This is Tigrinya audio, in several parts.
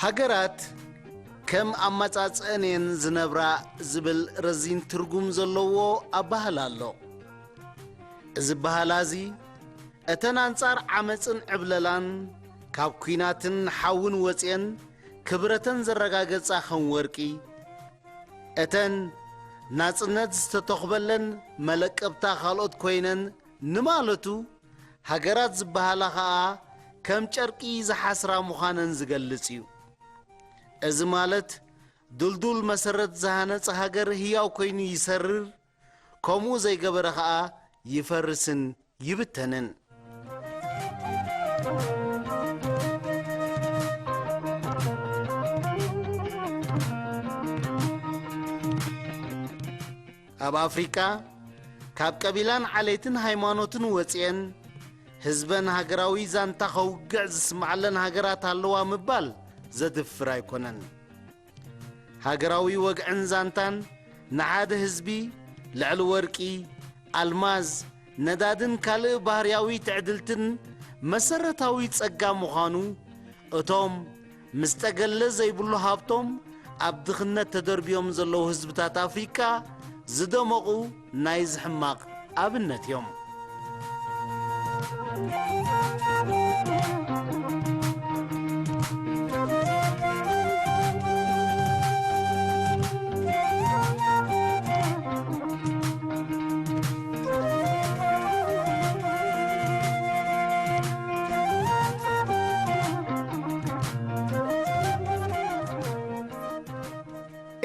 ሃገራት ከም ኣመጻጽአን እየን ዝነብራ ዝብል ረዚን ትርጉም ዘለዎ ኣበሃህላ ኣሎ። እዚ ኣበሃህላ እዚ፣ እተን ኣንጻር ዓመጽን ዕብለላን ካብ ኲናትን ሓውን ወጽየን ክብረተን ዘረጋገጻ ከም ወርቂ፣ እተን ናጽነት ዝተተኽበለን መለቀብታ ካልኦት ኮይነን ንማለቱ፣ ሃገራት ዝበሃላ ኸኣ ከም ጨርቂ ዝሓስራ ምዃነን ዝገልጽ እዩ። እዚ ማለት፣ ድልዱል መሰረት ዝሃነጸ ሃገር ህያው ኮይኑ ይሰርር፣ ከምኡ ዘይገበረ ኸኣ ይፈርስን ይብተንን። ኣብ ኣፍሪቃ፣ ካብ ቀቢላን ዓሌትን ሃይማኖትን ወጺኤን፣ ህዝበን ሃገራዊ ዛንታ ከውግዕ ዝስምዓለን ሃገራት ኣለዋ ምባል ዘድፍር ኣይኮነን። ሃገራዊ ወግዕን ዛንታን ንሓደ ህዝቢ ልዕሊ ወርቂ፣ ኣልማዝ፣ ነዳድን ካልእ ባህርያዊ ትዕድልትን መሰረታዊ ጸጋ ምዃኑ፣ እቶም ምስ ጠገለ ዘይብሉ ሃብቶም ኣብ ድኽነት ተደርብዮም ዘለዉ ህዝብታት ኣፍሪቃ ዝደመቑ ናይዚ ሕማቕ ኣብነት እዮም።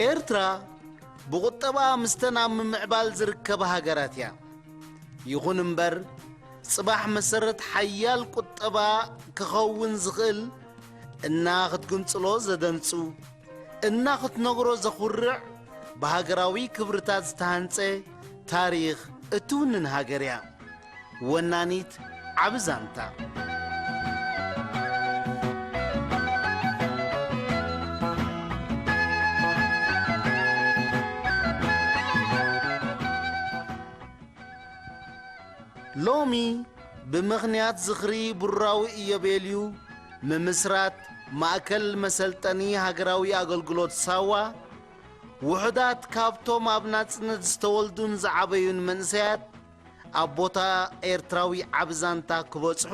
ኤርትራ ብቑጠባ ምስተን ኣብ ምምዕባል ዝርከባ ሃገራት እያ። ይኹን እምበር፣ ጽባሕ መሰረት ሓያል ቁጠባ ክኸውን ዝኽእል እና ክትግንጽሎ ዘደንጹ፣ እና ክትነግሮ ዘኹርዕ፣ ብሃገራዊ ክብርታት ዝተሃንጸ ታሪኽ እትውንን ሃገር እያ። ወናኒት ዓቢ ዛንታ። ሎሚ ብምኽንያት ዝኽሪ ብሩራዊ ኢዮቤልዩ ምምስራት ማእከል መሰልጠኒ ሃገራዊ ኣገልግሎት ሳዋ፣ ውሑዳት ካብቶም ኣብ ናጽነት ዝተወልዱን ዝዓበዩን መንእሰያት ኣብ ቦታ ኤርትራዊ ዓቢ ዛንታ ክበጽሑ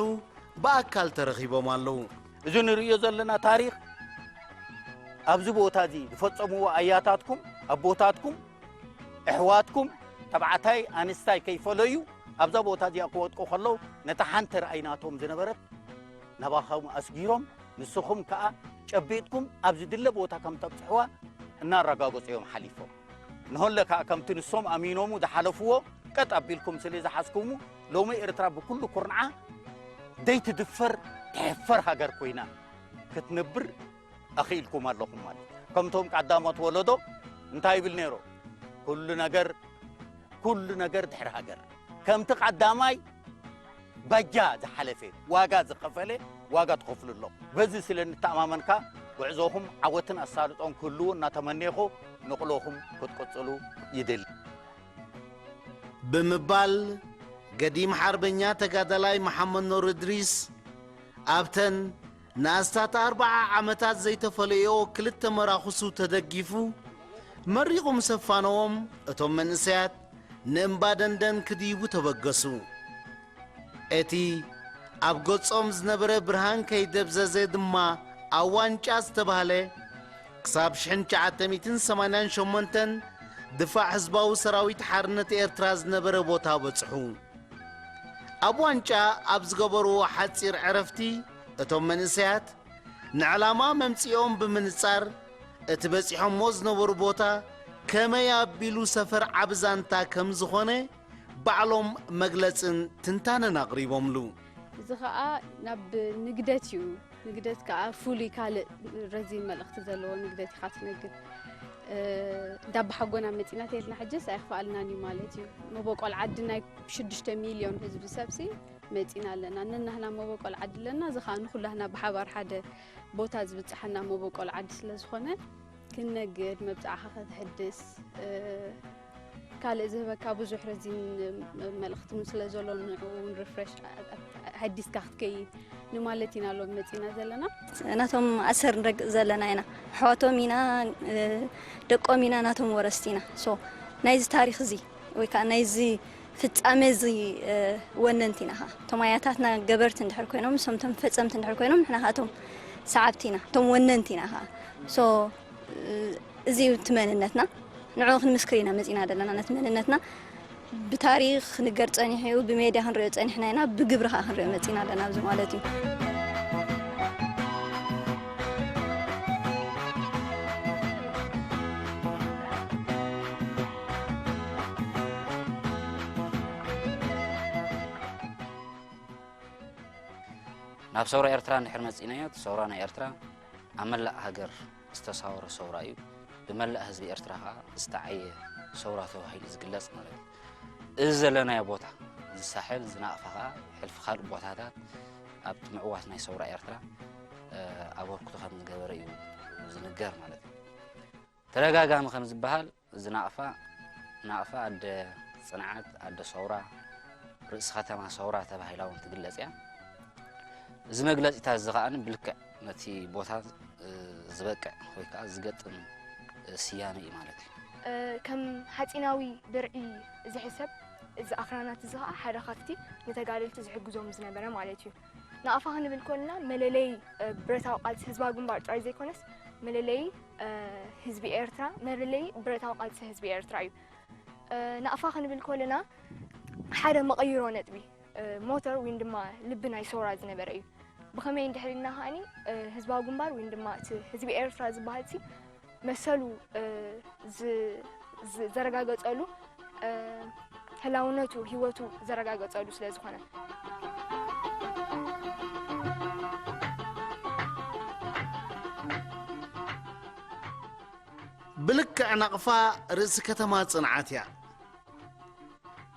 ብኣካል ተረኺቦም ኣለዉ። እዚ ንርእዮ ዘለና ታሪኽ፣ ኣብዚ ቦታ እዚ ዝፈጸምዎ ኣያታትኩም፣ ኣቦታትኩም፣ ኣሕዋትኩም፣ ተባዕታይ ኣንስታይ ከይፈለዩ ኣብዛ ቦታ እዚኣ ክወድቁ ከለዉ፣ ነታ ሓንቲ ርኣይ ናቶም ዝነበረት ናባኹም ኣስጊሮም፣ ንስኹም ከኣ ጨቢጥኩም ኣብ ዝድለ ቦታ ከም ተብጽሕዋ እናረጋገጹ እዮም ሓሊፎም። ንሆለ ከኣ ከምቲ ንሶም ኣሚኖሙ ዝሓለፍዎ ቀጥ ኣቢልኩም ስለ ዝሓዝኩሙ፣ ሎሚ ኤርትራ ብኩሉ ኩርንዓ ዘይትድፈር ትሕፈር ሃገር ኮይና ክትነብር ኣኽኢልኩም ኣለኹም ማለት እዩ። ከምቶም ቀዳሞት ወለዶ እንታይ ይብል ነይሩ? ኩሉ ነገር፣ ኩሉ ነገር ድሕሪ ሃገር። ከምቲ ቀዳማይ ባጃ ዝሓለፈ፣ ዋጋ ዝኸፈለ፣ ዋጋ ትኸፍሉ ኣለኹም። በዚ ስለ እንተኣማመንካ፣ ጉዕዞኹም ዓወትን ኣሳልጦን ክህልዎ እናተመኔኹ፣ ንቕሎኹም ክትቅጽሉ ይደሊ። ብምባል፣ ገዲም ሓርበኛ ተጋዳላይ መሓመድ ኑር እድሪስ፣ ኣብተን ንኣስታት ኣርብዓ ዓመታት ዘይተፈለዮ ክልተ መራኽሱ ተደጊፉ፣ መሪቑ ምስ ኣፋነዎም፣ እቶም መንእሰያት ንእምባ ደንደን ክድይቡ ተበገሱ። እቲ ኣብ ገጾም ዝነበረ ብርሃን ከይደብዘዘ ድማ፣ ኣብ ዋንጫ ዝተባህለ ክሳብ ሽሕን ትሽዓተ ሚእትን ሰማንያን ሸሞንተን ድፋዕ ህዝባዊ ሰራዊት ሓርነት ኤርትራ ዝነበረ ቦታ በጽሑ። ኣብ ዋንጫ ኣብ ዝገበርዎ ሓጺር ዕረፍቲ፣ እቶም መንእሰያት ንዕላማ መምጽኦም ብምንጻር፣ እቲ በጺሖሞ ዝነበሩ ቦታ ከመይ ኣቢሉ ሰፈር ዓቢ ዛንታ ከም ዝኾነ ባዕሎም መግለጽን ትንታነን ኣቕሪቦምሉ። እዚ ኸኣ ናብ ንግደት እዩ። ንግደት ከኣ ፍሉይ ካልእ ረዚን መልእኽቲ ዘለዎ ንግደት ኢኻ ትነግድ። እ፣ እንዳባሓጎና መጺና ተይልና ሕጅስ ኣይኽፍኣልናን እዩ ማለት እዩ። መበቆል ዓዲ ናይ ሽዱሽተ ሚልዮን ህዝቢ ሰብሲ መጺና ኣለና። ነናህና መበቆል ዓዲ ኣለና። እዚ ኸኣ ንኹላህና ብሓባር ሓደ ቦታ ዝብጽሓና መበቆል ዓዲ ስለ ዝኾነ፣ ክንነግድ፣ መብጽዓኻ ከተሕድስ፣ እ፣ ካልእ ዝህበካ ብዙሕ ረዚን መልእኽቲ እውን ስለ ዘሎ፣ ንዕኡ እውን ሪፍሬሽ ኣዲስካ ክትከይድ ንማለት ኢና ሎም መጺና ዘለና። ናቶም ኣሰር ንረግጽ ዘለና ኢና። ኣሕዋቶም ኢና፣ እ፣ ደቆም ኢና፣ ናቶም ወረስቲ ኢና። ሶ ናይዚ ታሪኽ እዚ ወይ ከዓ ናይዚ ፍጻመ እዚ፣ እ፣ ወነንቲ ኢና ኸዓ። እቶም ኣያታትና ገበርቲ እንድሕር ኮይኖም፣ ንሶም እቶም ፈጸምቲ እንድሕር ኮይኖም፣ ንሕና ኸዓ እቶም ሰዓብቲ ኢና፣ እቶም ወነንቲ ኢና ኸዓ። ሶ፣ እ፣ እዚ እዩ እቲ መንነትና። ንዕኡ ክንምስክር ኢና መጺና ዘለና። ነቲ መንነትና ብታሪኽ ክንገር ጸኒሑ እዩ፣ ብሜድያ ክንሪኦ ጸኒሕና ኢና፣ ብግብሪ ኸዓ ክንሪኦ መጺና ኣለና ኣብዚ ማለት እዩ። ናብ ሰውራ ኤርትራ እንድሕር መጺእናዮ፣ እቲ ሰውራ ናይ ኤርትራ ኣብ መላእ ሃገር ዝተሳወረ ሰውራ እዩ። ብመላእ ህዝቢ ኤርትራ ኸኣ ዝተዓየ ሰውራ ተባሂሉ ዝግለጽ ማለት እዩ። እዚ ዘለናዮ ቦታ፣ እዚ ሳሕል፣ እዚ ናቕፋ ኸኣ፣ ሕልፊ ካልእ ቦታታት ኣብቲ ምዕዋት ናይ ሰውራ ኤርትራ፣ እ፣ ኣበርክቶ ከም ዝገበረ እዩ ዝንገር ማለት እዩ። ተደጋጋሚ ከም ዝበሃል፣ እዚ ናቕፋ፣ ናቕፋ ኣደ ጽንዓት፣ ኣደ ሰውራ፣ ርእሲ ከተማ ሰውራ ተባሂላ እውን ትግለጽ እያ። እዚ መግለጺታት እዚ ከኣ ብልክዕ ነቲ ቦታ፣ እ፣ ዝበቅዕ ወይ ከኣ ዝገጥም፣ እ፣ ስያመ እዩ ማለት እዩ። እ፣ ከም ሓጺናዊ ድርዒ ዝሕሰብ እዚ ኣኽራናት እዚ ከኣ ሓደ ካብቲ ንተጋደልቲ ዝሕግዞም ዝነበረ ማለት እዩ። ናቕፋ ክንብል ከለና መለለዪ፣ እ፣ ብረታዊ ቃልሲ ህዝባዊ ግንባር ጥራይ ዘይኮነስ መለለዪ፣ እ፣ ህዝቢ ኤርትራ፣ መለለዪ ብረታዊ ቃልሲ ህዝቢ ኤርትራ እዩ። እ፣ ናቕፋ ክንብል ከለና ሓደ መቐይሮ ነጥቢ፣ እ፣ ሞተር ወይ ድማ ልቢ ናይ ሰውራ ዝነበረ እዩ። ብኸመይ እንድሕር ኢልና ከኣኒ፣ እ፣ ህዝባዊ ግንባር ወይ ድማ እቲ ህዝቢ ኤርትራ ዝበሃል ሲ መሰሉ፣ እ፣ ዝ-፣ ዝ-፣ ዘረጋገጸሉ፣ እ፣ ህላውነቱ፣ ህይወቱ ዘረጋገጸሉ ስለ ዝኾነ። ብልክዕ ናቕፋ ርእሲ ከተማ ጽንዓት እያ።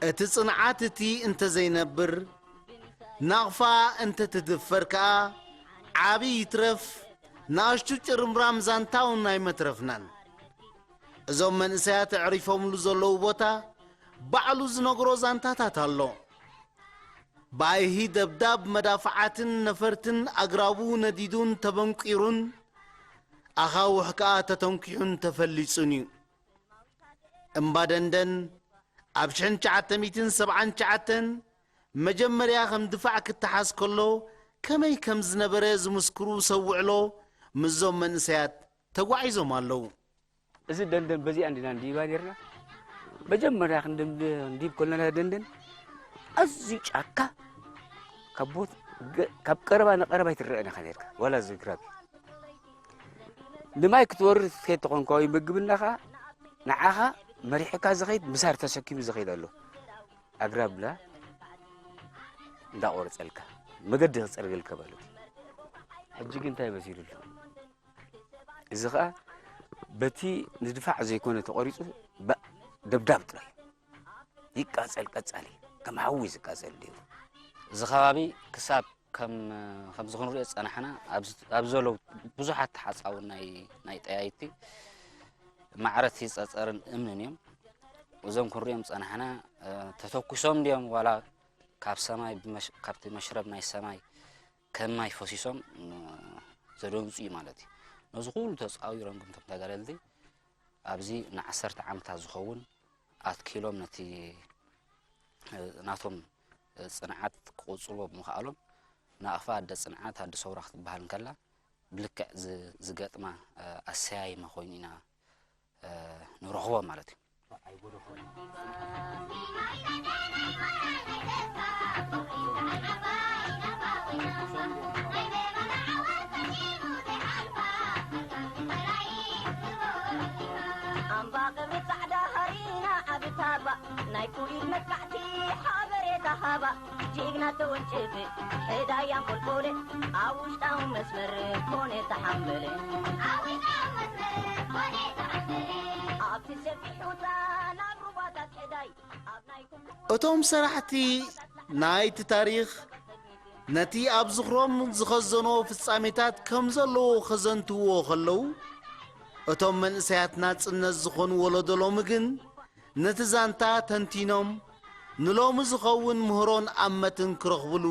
እቲ ጽንዓት እቲ እንተዘይነብር፣ ናቕፋ እንተትድፈር ከኣ፣ ዓቢ ይትረፍ ንኣሽቱ ጭርምራም ዛንታ እውን ኣይመትረፍናን። እዞም መንእሰያት ኣዕሪፎምሉ ዘለዉ ቦታ ባዕሉ ዝነግሮ ዛንታታት ኣሎ። ብኣይሂ ደብዳብ መዳፍዓትን ነፈርትን ኣግራቡ ነዲዱን ተበንቂሩን፣ ኣኻውሕ ከኣ ተተንኲሑን ተፈሊጹን እዩ። እምባ ደንደን ኣብ ሽሕን ትሽዓተ ሚእትን ሰብዓን ትሽዓተን መጀመርያ ከም ድፋዕ ክተሓዝ ከሎ፣ ከመይ ከም ዝነበረ ዝምስክሩ ሰብ ውዕሎ ምስዞም መንእሰያት ተጓዒዞም ኣለዉ። እዚ ደንደን በዚኣ እንዲና እንዲባ ነርና። መጀመርያ ክንድም-፣ እንዲብ ከለና ደንደን ኣዝዩ ጫካ፣ ካብ ቦት-፣ ገ-፣ ካብ ቀረባ ንቀረባ ይትረአን ኢኻ ነርካ፣ ዋላ እዚ ግራብ። ንማይ ክትወርድ ክትከይድ ተኾንካ ወይ ምግብና ኸኣ ንዓኻ መሪሕካ ዝኸይድ፣ ምሳር ተሰኪሙ ዝኸይድ ኣሎ። ኣግራብላ እንዳቆርጸልካ፣ መገዲ ክጸርገልካ ማለት እዩ። ሕጂ ግን እንታይ መሲሉ ኣሎ? እዚ ኸኣ በቲ ንድፋዕ ዘይኮነ ተቖሪጹ፣ ባ-፣ ደብዳብ ጥራይ። ይቃጸል ቀጻሊ፣ ከም ሓዊ ዝቃጸል ድዩ? እዚ ከባቢ ክሳብ ከም፣ ከምዚ ክንሪኦ ዝጸናሕና፣ ኣብዚ፣ ኣብዚ ዘለዉ ብዙሓት ተሓጻቡ ናይ፣ ናይ ጠያይቲ ማዕረቲ ጸጸርን እምንን እዮም። እዞም ክንሪኦም ዝጸናሕና፣ እ፣ ተተኩሶም ድዮም ዋላ ካብ ሰማይ ብመሽ-፣ ካብቲ መሽረብ ናይ ሰማይ ከም ማይ ፈሲሶም፣ እ፣ ዘደንግጹ እዩ ማለት እዩ። ነዚ ኩሉ ተጻዊሮም ግን እቶም ተጋደልቲ ኣብዚ ንዓሰርተ ዓመታት ዝኸውን ኣትኪሎም ነቲ፣ እ፣ ናቶም እ፣ ጽንዓት ክቕጽልዎ ብምኽኣሎም፣ ናቕፋ ኣደ ጽንዓት፣ ኣደ ሰውራ ክትበሃል እንከላ፣ ብልክዕ ዝ-፣ ዝገጥማ፣ እ፣ ኣሰያይማ ኮይኑ ኢና፣ እ፣ ንረኽቦ ማለት እዩ። ኣምባ ቀብሪ ጻዕዳ ሃሪና ዓቢ ታባ፣ ናይ ኩሊት መጥቃዕቲ ሓበሬታ ሃባ። ጅግና ተወንጭፍ ሕዳይ ኣንቆልቆለ፣ ኣብ ውሽጣዊ መስመር ኮነ ተሓምበለ። ኣብቲ ሰፊሕ ሑጻ ናብ ሩባታት ሕዳይ፣ ኣብ ናይ ኩሉ እቶም ሰራሕቲ ናይቲ ታሪኽ ነቲ ኣብ ዝኽሮም ዝኸዘንዎ ፍጻሜታት ከም ዘለዎ ከዘንትውዎ ከለዉ፣ እቶም መንእሰያት ናጽነት ዝኾኑ ወለዶ ሎሚ ግን ነቲ ዛንታ ተንቲኖም ንሎሚ ዝኸውን ምህሮን ኣመትን ክረኽብሉ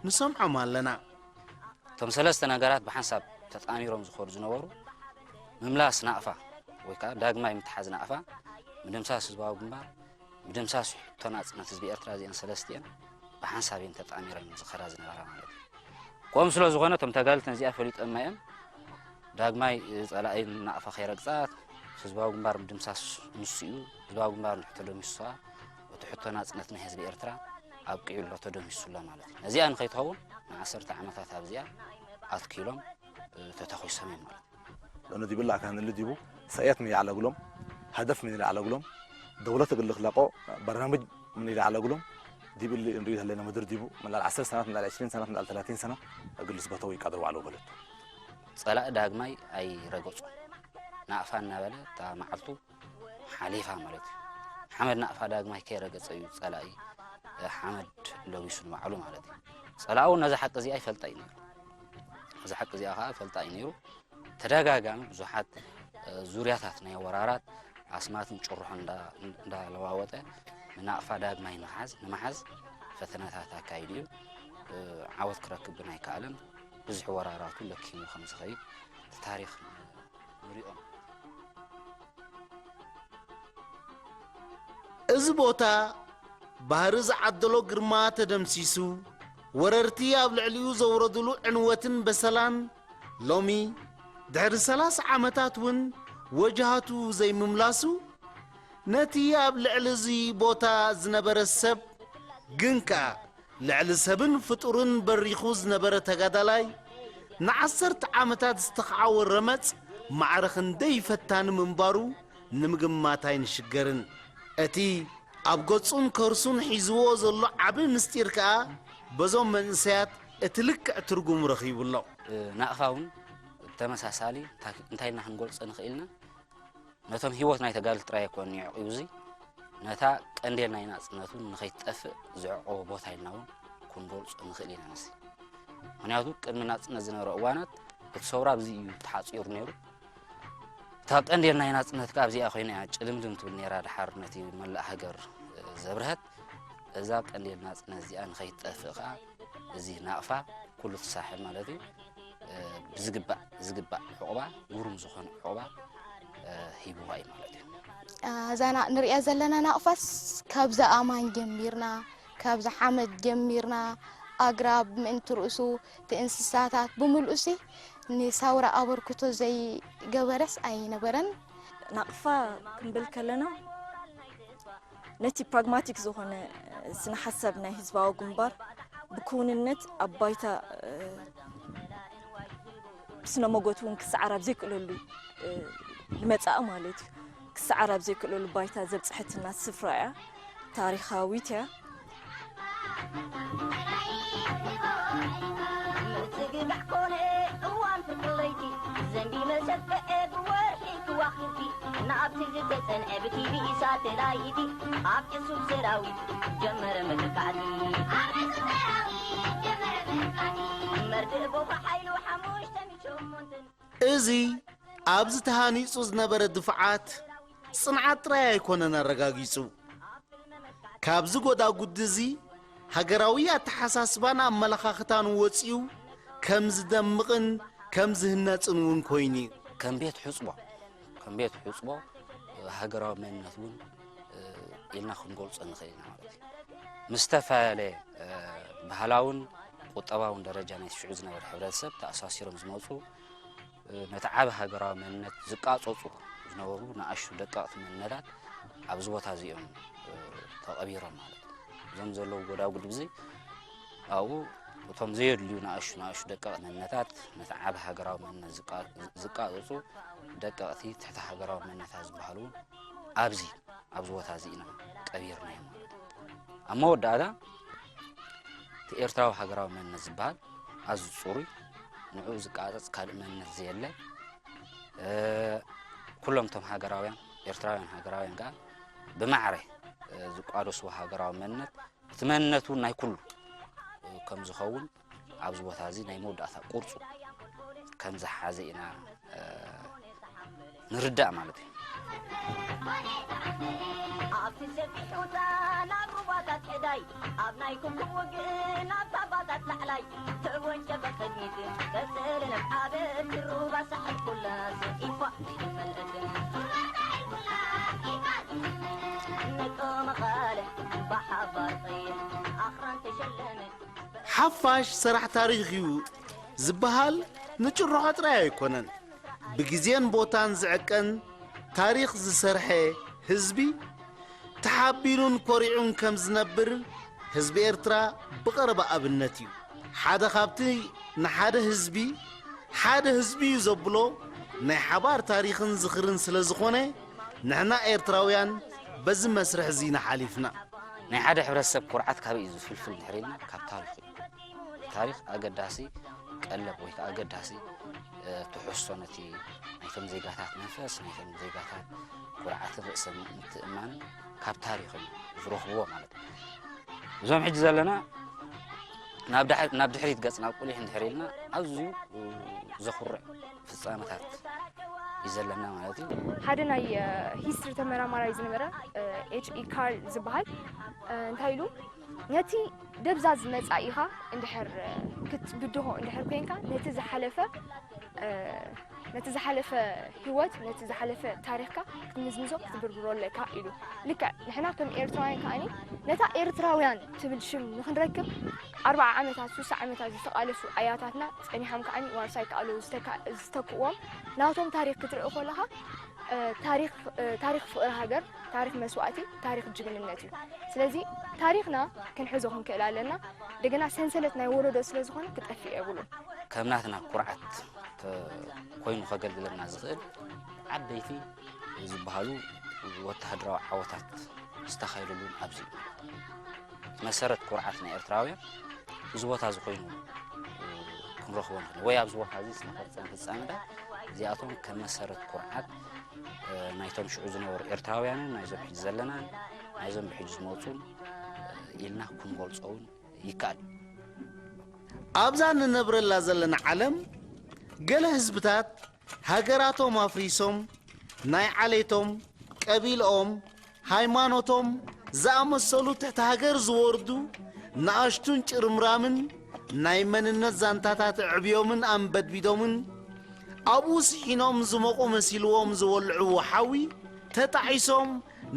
ንሰምዖም ኣለና። እቶም ሰለስተ ነገራት ብሓንሳብ ተጣሚሮም ዝኸዱ ዝነበሩ፣ ምምላስ ናቕፋ ወይ ከኣ ዳግማይ ምትሓዝ ናቕፋ፣ ምድምሳስ ህዝባዊ ግንባር፣ ምድምሳስ ሕቶ ናጽነት ህዝቢ ኤርትራ፣ እዚአን ሰለስቲአን ብሓንሳብ እየን ተጣሚረን ዝኸዳ ዝነበራ ማለት እዩ። ከምኡ ስለ ዝኾነ እቶም ተጋልቲ ነዚኣ ፈሊጦማ እዮም። ዳግማይ ጸላኢ ናቕፋ ከይረግጻ ህዝባዊ ግንባር ምድምሳስ ንሱ እዩ። ህዝባዊ ግንባር እንድሕር ተደምሲሱ ከኣ እቲ ሕቶ ናጽነት ናይ ህዝቢ ኤርትራ ኣብቂዑ ኣሎ፣ ተደምሲሱ ኣሎ ማለት እዩ። ነዚኣ ንኸይትኸውን ንዓሰርተ ዓመታት ኣብዚኣ ኣትኪሎም፣ እ፣ ተተኺሶም እዮም ማለት እዩ። لأنه دي بيقول لك عن اللي ديبو سيئات من يعلق لهم، هدف من اللي علق لهم، دولة تقول لك لاقو برنامج من اللي علق لهم. دي بيقول لي إنه يدها لنا مدير ديبو من العشر سنوات، من العشرين سنة، من الثلاثين سنة، أقول لي سبته ويقدروا على بلد. ጸላኢ ዳግማይ ኣይረገጹ። ናቕፋ እናበለ እታ መዓልቱ ሓሊፋ ማለት እዩ። ሓመድ ናቕፋ ዳግማይ ከይረገጸ እዩ ጸላኢ፣ እ፣ ሓመድ ለቢሱ ንባዕሉ ማለት እዩ። ጸላኢ እውን ነዛ ሓቂ እዚኣ ይፈልጣ እዩ ነይሩ። ነዛ ሓቂ እዚኣ ኸዓ ይፈልጣ እዩ ነይሩ። ተደጋጋሚ ብዙሓት፣ እ፣ ዙርያታት ናይ ወራራት ኣስማትን ጭርሖ እንዳ-፣ እንዳለዋወጠ ንናቕፋ ዳግማይ ንኽሓዝ፣ ንምሓዝ ፈተነታት ኣካይዱ እዩ። እ፣ ዓወት ክረክብ ግን ኣይከኣለን። ብዙሕ ወራራቱ ለኪሙ ከም ዝኸይድ እቲ ታሪኽ ንሪኦ። እዚ ቦታ ባህሪ ዝዓደሎ ግርማ ተደምሲሱ፣ ወረርቲ ኣብ ልዕሊኡ ዘውረድሉ ዕንወትን በሰላን፣ ሎሚ ድሕሪ ሰላሳ ዓመታት እውን ወጅሃቱ ዘይምምላሱ፣ ነቲ ኣብ ልዕሊ እዚ ቦታ ዝነበረ ሰብ ግን ከኣ ልዕሊ ሰብን ፍጡርን በሪኹ ዝነበረ ተጋዳላይ፣ ንዓሰርተ ዓመታት ዝተኻዕወ ረመጽ ማዕረ ክንደይ ፈታኒ ምንባሩ ንምግማት ኣይንሽገርን። እቲ ኣብ ገጹን ከርሱን ሒዝዎ ዘሎ ዓቢ ምስጢር ከኣ በዞም መንእሰያት እቲ ልክዕ ትርጉም ረኺቡ ኣሎ። ናቕፋ እውን ብተመሳሳሊ እንታይ፣ እንታይ ኢልና ክንገልጾ ንኽእል ኢና? ነቶም ህይወት ናይ ተጋድልቲ ጥራይ ኣይኮነን የዕቂቡ፣ እዚ ነታ ቀንዴል ናይ ናጽነት እውን ንኸይትጠፍእ ዘዕቆቦ ቦታ ኢልና እውን ክንገልጾ ንኽእል ኢና። ንሲ ምኽንያቱ ቅድሚ ናጽነት ዝነበረ እዋናት እቲ ሰውራ ኣብዚ እዩ ተሓጺሩ ነይሩ። እታ ቀንዴል ናይ ናጽነት ከኣ ኣብዚኣ ኮይና እያ ጭልምልም ትብል ነይራ፣ ድሓር ነቲ መላእ ሃገር ዘብርሀት። እዛ ቀንዴል ናጽነት እዚኣ ንኸይትጠፍእ ከኣ እዚ ናቕፋ ኩሉ እቲ ሳሕል ማለት እዩ፣ እ፣ ብዝግባእ፣ ዝግባእ ዕቑባ፣ ግሩም ዝኾነ ዕቑባ፣ እ፣ ሂብዋ እዩ ማለት እዩ። እዛ ና-፣ ንሪኣ ዘለና ናቕፋስ ካብዛ ኣማን ጀሚርና፣ ካብዛ ሓመድ ጀሚርና፣ ኣግራብ ምእንቲ ርእሱ፣ እቲ እንስሳታት ብምልኡሲ ንሳውራ ኣበርክቶ ዘይገበረስ ኣይነበረን። ናቕፋ ክንብል ከለና፣ ነቲ ፕራግማቲክ ዝኾነ ስነ ሓሳብ ናይ ህዝባዊ ግንባር ብክውንነት ኣብ ባይታ፣ እ፣ ብስነ መጎት እውን ክሰዓር ኣብ ዘይክእለሉ፣ እ፣ ዝመጽኣ ማለት እዩ። ክሰዓር ኣብ ዘይክእለሉ ባይታ ዘብጽሐትና ስፍራ እያ። ታሪኻዊት እያ። ምዝግጋዕ ኮነ እዋን ፍርቂ ለይቲ፣ ዘንቢበ ሰፍአ ብወርሒ ከዋኽብቲ፣ ናብቲ ዝተጸንዐ ብቲቪ ሳተላይቲ፣ ኣብ ዕሱብ ሰራዊት ጀመረ መጥቃዕቲ። መርድእ ቦኽሪ ሓይሉ ሓሙሽተ ሚእቲ ሸሞንተ። እዚ ኣብዚ ተሃኒጹ ዝነበረ ድፍዓት ጽንዓት ጥራይ ኣይኮነን ኣረጋጊጹ። ካብዚ ጎዳጉዲ እዚ ሃገራዊ ኣተሓሳስባን ኣመለኻኽታን ወጺኡ ከም ዝደምቕን ከም ዝህነጽን እውን ኮይኑ እዩ። ከም ቤት ሕጽቦ፣ ከም ቤት ሕጽቦ ሃገራዊ መንነት እውን፣ እ፣ ኢልና ክንገልጾ ንኽእል ኢና ማለት እዩ። ምስ ዝተፈላለየ፣ እ፣ ባህላውን ቁጠባውን ደረጃ ናይ ሽዑ ዝነበረ ሕብረተሰብ ተኣሳሲሮም ዝመጹ፣ እ፣ ነቲ ዓቢ ሃገራዊ መንነት ዝቃጸጹ ዝነበሩ ንኣሽቱ ደቀቕቲ መንነታት ኣብዚ ቦታ እዚኦም፣ እ፣ ተቐቢሮም ማለት እዩ። እዞም ዘለዉ ጎዳጉዲ ብዘይ ኣብኡ እቶም ዘየድልዩ ንኣሽቱ ንኣሽቱ ደቀቕቲ መንነታት ነቲ ዓቢ ሃገራዊ መንነት ዝቃ-፣ ዝቃጸጹ ደቀቕቲ ትሕቲ ሃገራዊ መንነታት ዝበሃሉ እውን ኣብዚ ኣብዚ ቦታ እዚ ኢና ቀቢርናዮም ማለት እዩ። ኣብ መወዳእታ እቲ ኤርትራዊ ሃገራዊ መንነት ዝበሃል ኣዝዩ ጽሩይ፣ ንዕኡ ዝቃጸጽ ካልእ መንነት ዘየለ፣ እ፣ ኩሎም እቶም ሃገራውያን፣ ኤርትራውያን ሃገራውያን ከኣ ብማዕረ፣ እ፣ ዝቋደስዎ ሃገራዊ መንነት፣ እቲ መንነት እውን ናይ ኩሉ፣ እ፣ ከም ዝኸውን ኣብዚ ቦታ እዚ ናይ መወዳእታ ቁርጹ ከም ዝሓዘ ኢና፣ እ፣ ንርዳእ ማለት እዩ። ኣብቲ ሰፊሕ ዑታ ናብ ሩባታት ሕዳይ፣ ኣብ ናይ ኩምኩም ውግእ ናብ ታባታት ላዕላይ፣ ተወንጨፈ ቅድሚት ቀጸለ ናብ ዓበት ሩባ ሳሕል ኩላ ስኢፋ ይመልእት። ነጦ መቐለ ብሓባር ጠይሕ ኣኽራን ተሸለመ። ሓፋሽ ሰራሕ ታሪኽ እዩ ዝበሃል ንጭርሖ ጥራይ ኣይኮነን። ብግዜን ቦታን ዝዕቀን ታሪኽ ዝሰርሐ ህዝቢ ተሓቢኑን ኮሪዑን ከም ዝነብር ህዝቢ ኤርትራ ብቐረባ ኣብነት እዩ። ሓደ ካብቲ ንሓደ ህዝቢ ሓደ ህዝቢ እዩ ዘብሎ ናይ ሓባር ታሪኽን ዝኽርን ስለ ዝኾነ ንሕና ኤርትራውያን በዚ መስርሕ እዚ ኢና ሓሊፍና። ናይ ሓደ ሕብረተሰብ ኩርዓት ካበይ እዩ ዝፍልፍል እንድሕር ኢልና ካብ ታሪኹ እዩ። ታሪኽ ኣገዳሲ ቀለብ ወይ ከዓ ኣገዳሲ፣ እ፣ ትሕዝቶ ነቲ ናይቶም ዜጋታት መንፈስ፣ ናይቶም ዜጋታት ኩርዓትን ርእሰ ምትእምማንን ካብ ታሪኽ እዮም ዝረኽብዎ ማለት እዩ። እዞም ሕጂ ዘለና ናብ ዳሕ-፣ ናብ ድሕሪት ገጽና ቁሊሕ እንድሕር ኢልና ኣዝዩ፣ እ፣ ዘኹርዕ ፍጻመታት እዩ ዘለና ማለት እዩ። ሓደ ናይ ሂስትሪ ተመራማራይ ዝነበረ ኤች ኢ ካርል ዝበሃል እንታይ ኢሉ ነቲ ደብዛዝ መጻኢኻ እንድሕር ክትብድሆ እንድሕር ኮንካ ነቲ ዝሓለፈ ነቲ ዝሓለፈ ህይወት ነቲ ዝሓለፈ ታሪኽካ ክትምዝምዞ ክትብርብሮ ኣለካ ኢሉ። ልክዕ ንሕና ከም ኤርትራውያን ከኣኒ ነታ ኤርትራውያን ትብል ሽም ንክንረክብ ኣርብዓ ዓመታት ሱሳ ዓመታት ዝተቓለሱ ኣያታትና ጸኒሖም ከኣኒ ዋርሳይ ከኣለዉ ዝተክእዎም ናቶም ታሪኽ ክትርኢ ከለኻ ታሪኽ ፍቕሪ ሃገር ታሪኽ መስዋእቲ ታሪኽ ጅግንነት እዩ። ስለዚ ታሪኽና ክንሕዞ ክንክእል ኣለና። እንደገና ሰንሰለት ናይ ወለዶ ስለ ዝኾነ ክጠፍእ የብሉን። ከም ናትና ኩርዓት ኮይኑ ከገልግለና ዝኽእል ዓበይቲ ዝበሃሉ ወተሃደራዊ ዓወታት ዝተኻየደሉን ኣብዚ እዩ። መሰረት ኩርዓት ናይ ኤርትራውያን እዚ ቦታ እዚ ኮይኑ ክንረኽቦ ንኽእል ወይ ኣብዚ ቦታ እዚ ዝተፈፀመ ፍፃመታት እዚኣቶም ከም መሰረት ኩርዓት ናይቶም ሽዑ ዝነበሩ ኤርትራውያንን ናይዞም ሕጂ ዘለናን ናይዞም ብሕጂ ዝመፁን ኢልና ክንገልፆ እውን ይከኣል። ኣብዛ ንነብረላ ዘለና ዓለም ገለ ህዝብታት ሃገራቶም ኣፍሪሶም ናይ ዓሌቶም፣ ቀቢልኦም፣ ሃይማኖቶም ዝኣመሰሉ ትሕቲ ሃገር ዝወርዱ ንኣሽቱን ጭርምራምን ናይ መንነት ዛንታታት ኣዕብዮምን ኣንበድቢዶምን ኣብኡ ስሒኖም ዝሞቑ መሲልዎም ዝወልዕዎ ሓዊ ተጣዒሶም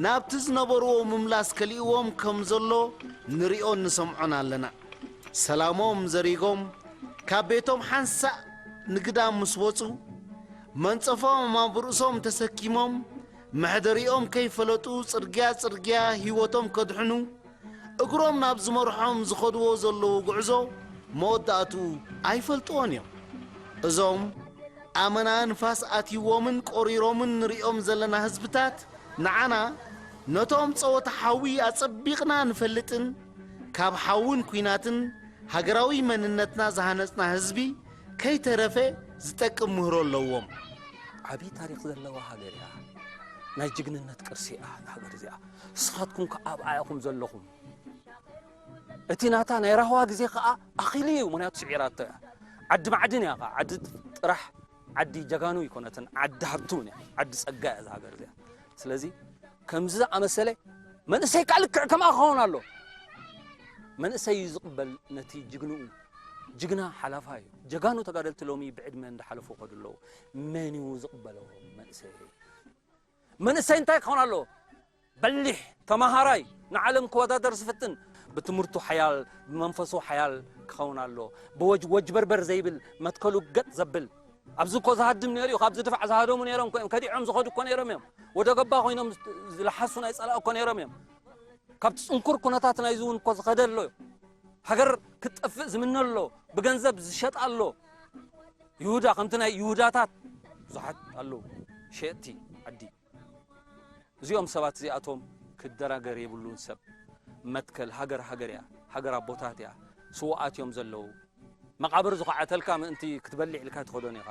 ናብቲ ዝነበርዎ ምምላስ ከሊእዎም ከም ዘሎ ንሪኦን ንሰምዖን ኣለና። ሰላሞም ዘሪጎም ካብ ቤቶም ሓንሳእ ንግዳም ምስ ወጹ መንጸፎም ኣብ ርእሶም ተሰኪሞም መሕደሪኦም ከይፈለጡ ጽርግያ ጽርግያ ህይወቶም ከድሕኑ እግሮም ናብ ዝመርሖም ዝኸድዎ ዘለዉ ጉዕዞ መወዳእትኡ ኣይፈልጥዎን እዮም። እዞም ኣመና ንፋስ ኣትይዎምን ቆሪሮምን ንሪኦም ዘለና ህዝብታት ንዓና ነቶም ጸወታ ሓዊ ኣጸቢቕና ንፈልጥን ካብ ሓውን ኲናትን ሃገራዊ መንነትና ዝሃነጽና ህዝቢ ከይተረፈ ዝጠቅም ምህሮ ኣለዎም። ዓብዪ ታሪኽ ዘለዋ ሃገር እያ። ናይ ጅግንነት ቅርሲ እያ ሃገር እዚኣ። ንስኻትኩም ከኣ ኣብኣ ኢኹም ዘለኹም። እቲ ናታ ናይ ራህዋ ግዜ ከኣ ኣኺሉ እዩ፣ ምኽንያቱ ስዒራቶ እያ። ዓዲ ማዕድን እያ ከኣ፣ ዓዲ ጥራሕ ዓዲ ጀጋኑ ኣይኮነትን፣ ዓዲ ሃብቲ እውን እያ፣ ዓዲ ጸጋ እያ እዛ ሃገር እዚኣ። ስለዚ ከምዚ ዝኣመሰለ መንእሰይ ከኣ ልክዕ ከምኣ ክኸውን ኣሎ። መንእሰይ እዩ ዝቕበል ነቲ ጅግንኡ። ጅግና ሓላፋይ እዩ። ጀጋኑ ተጋደልቲ ሎሚ ብዕድመ እንዳሓለፉ ይኸዱ ኣለዉ። መን እዩ ዝቕበሎ መንእሰይ? መንእሰይ እንታይ ክኸውን ኣለዎ? በሊሕ፣ ተማሃራይ፣ ንዓለም ክወዳደር ዝፍትን፣ ብትምህርቱ ሓያል፣ ብመንፈሱ ሓያል ክኸውን ኣሎ። ብወጅ-፣ ወጅበርበር ዘይብል፣ መትከሉ ገጥ ዘብል። ኣብዚ እኮ ዝሃድም ነይሩ እዩ። ካብዚ ድፋዕ ዝሃደሙ ነይሮም እኮ እዮም። ከዲዖም ዝኸዱ እኮ ነይሮም እዮም። ወደ ገባ ኮይኖም ዝለሓሱ ናይ ጸላእ እኮ ነይሮም እዮም። ካብቲ ጽንኩር ኩነታት ናይዚ እውን እኮ ዝኸደ ኣሎ እዩ። ሃገር ክትጠፍእ ዝምነ ኣሎ። ብገንዘብ ዝሸጥ ኣሎ። ይሁዳ፣ ከምቲ ናይ ይሁዳታት ብዙሓት ኣለዉ። ሸየጥቲ ዓዲ። እዚኦም ሰባት እዚኣቶም ክደራገር የብሉን። ሰብ መትከል ሃገር፣ ሃገር እያ። ሃገር ኣቦታት እያ። ስውኣት እዮም ዘለዉ። መቓብር ዝኸዓተልካ ምእንቲ ክትበልዕ ኢልካ ትኸዶን ኢኻ።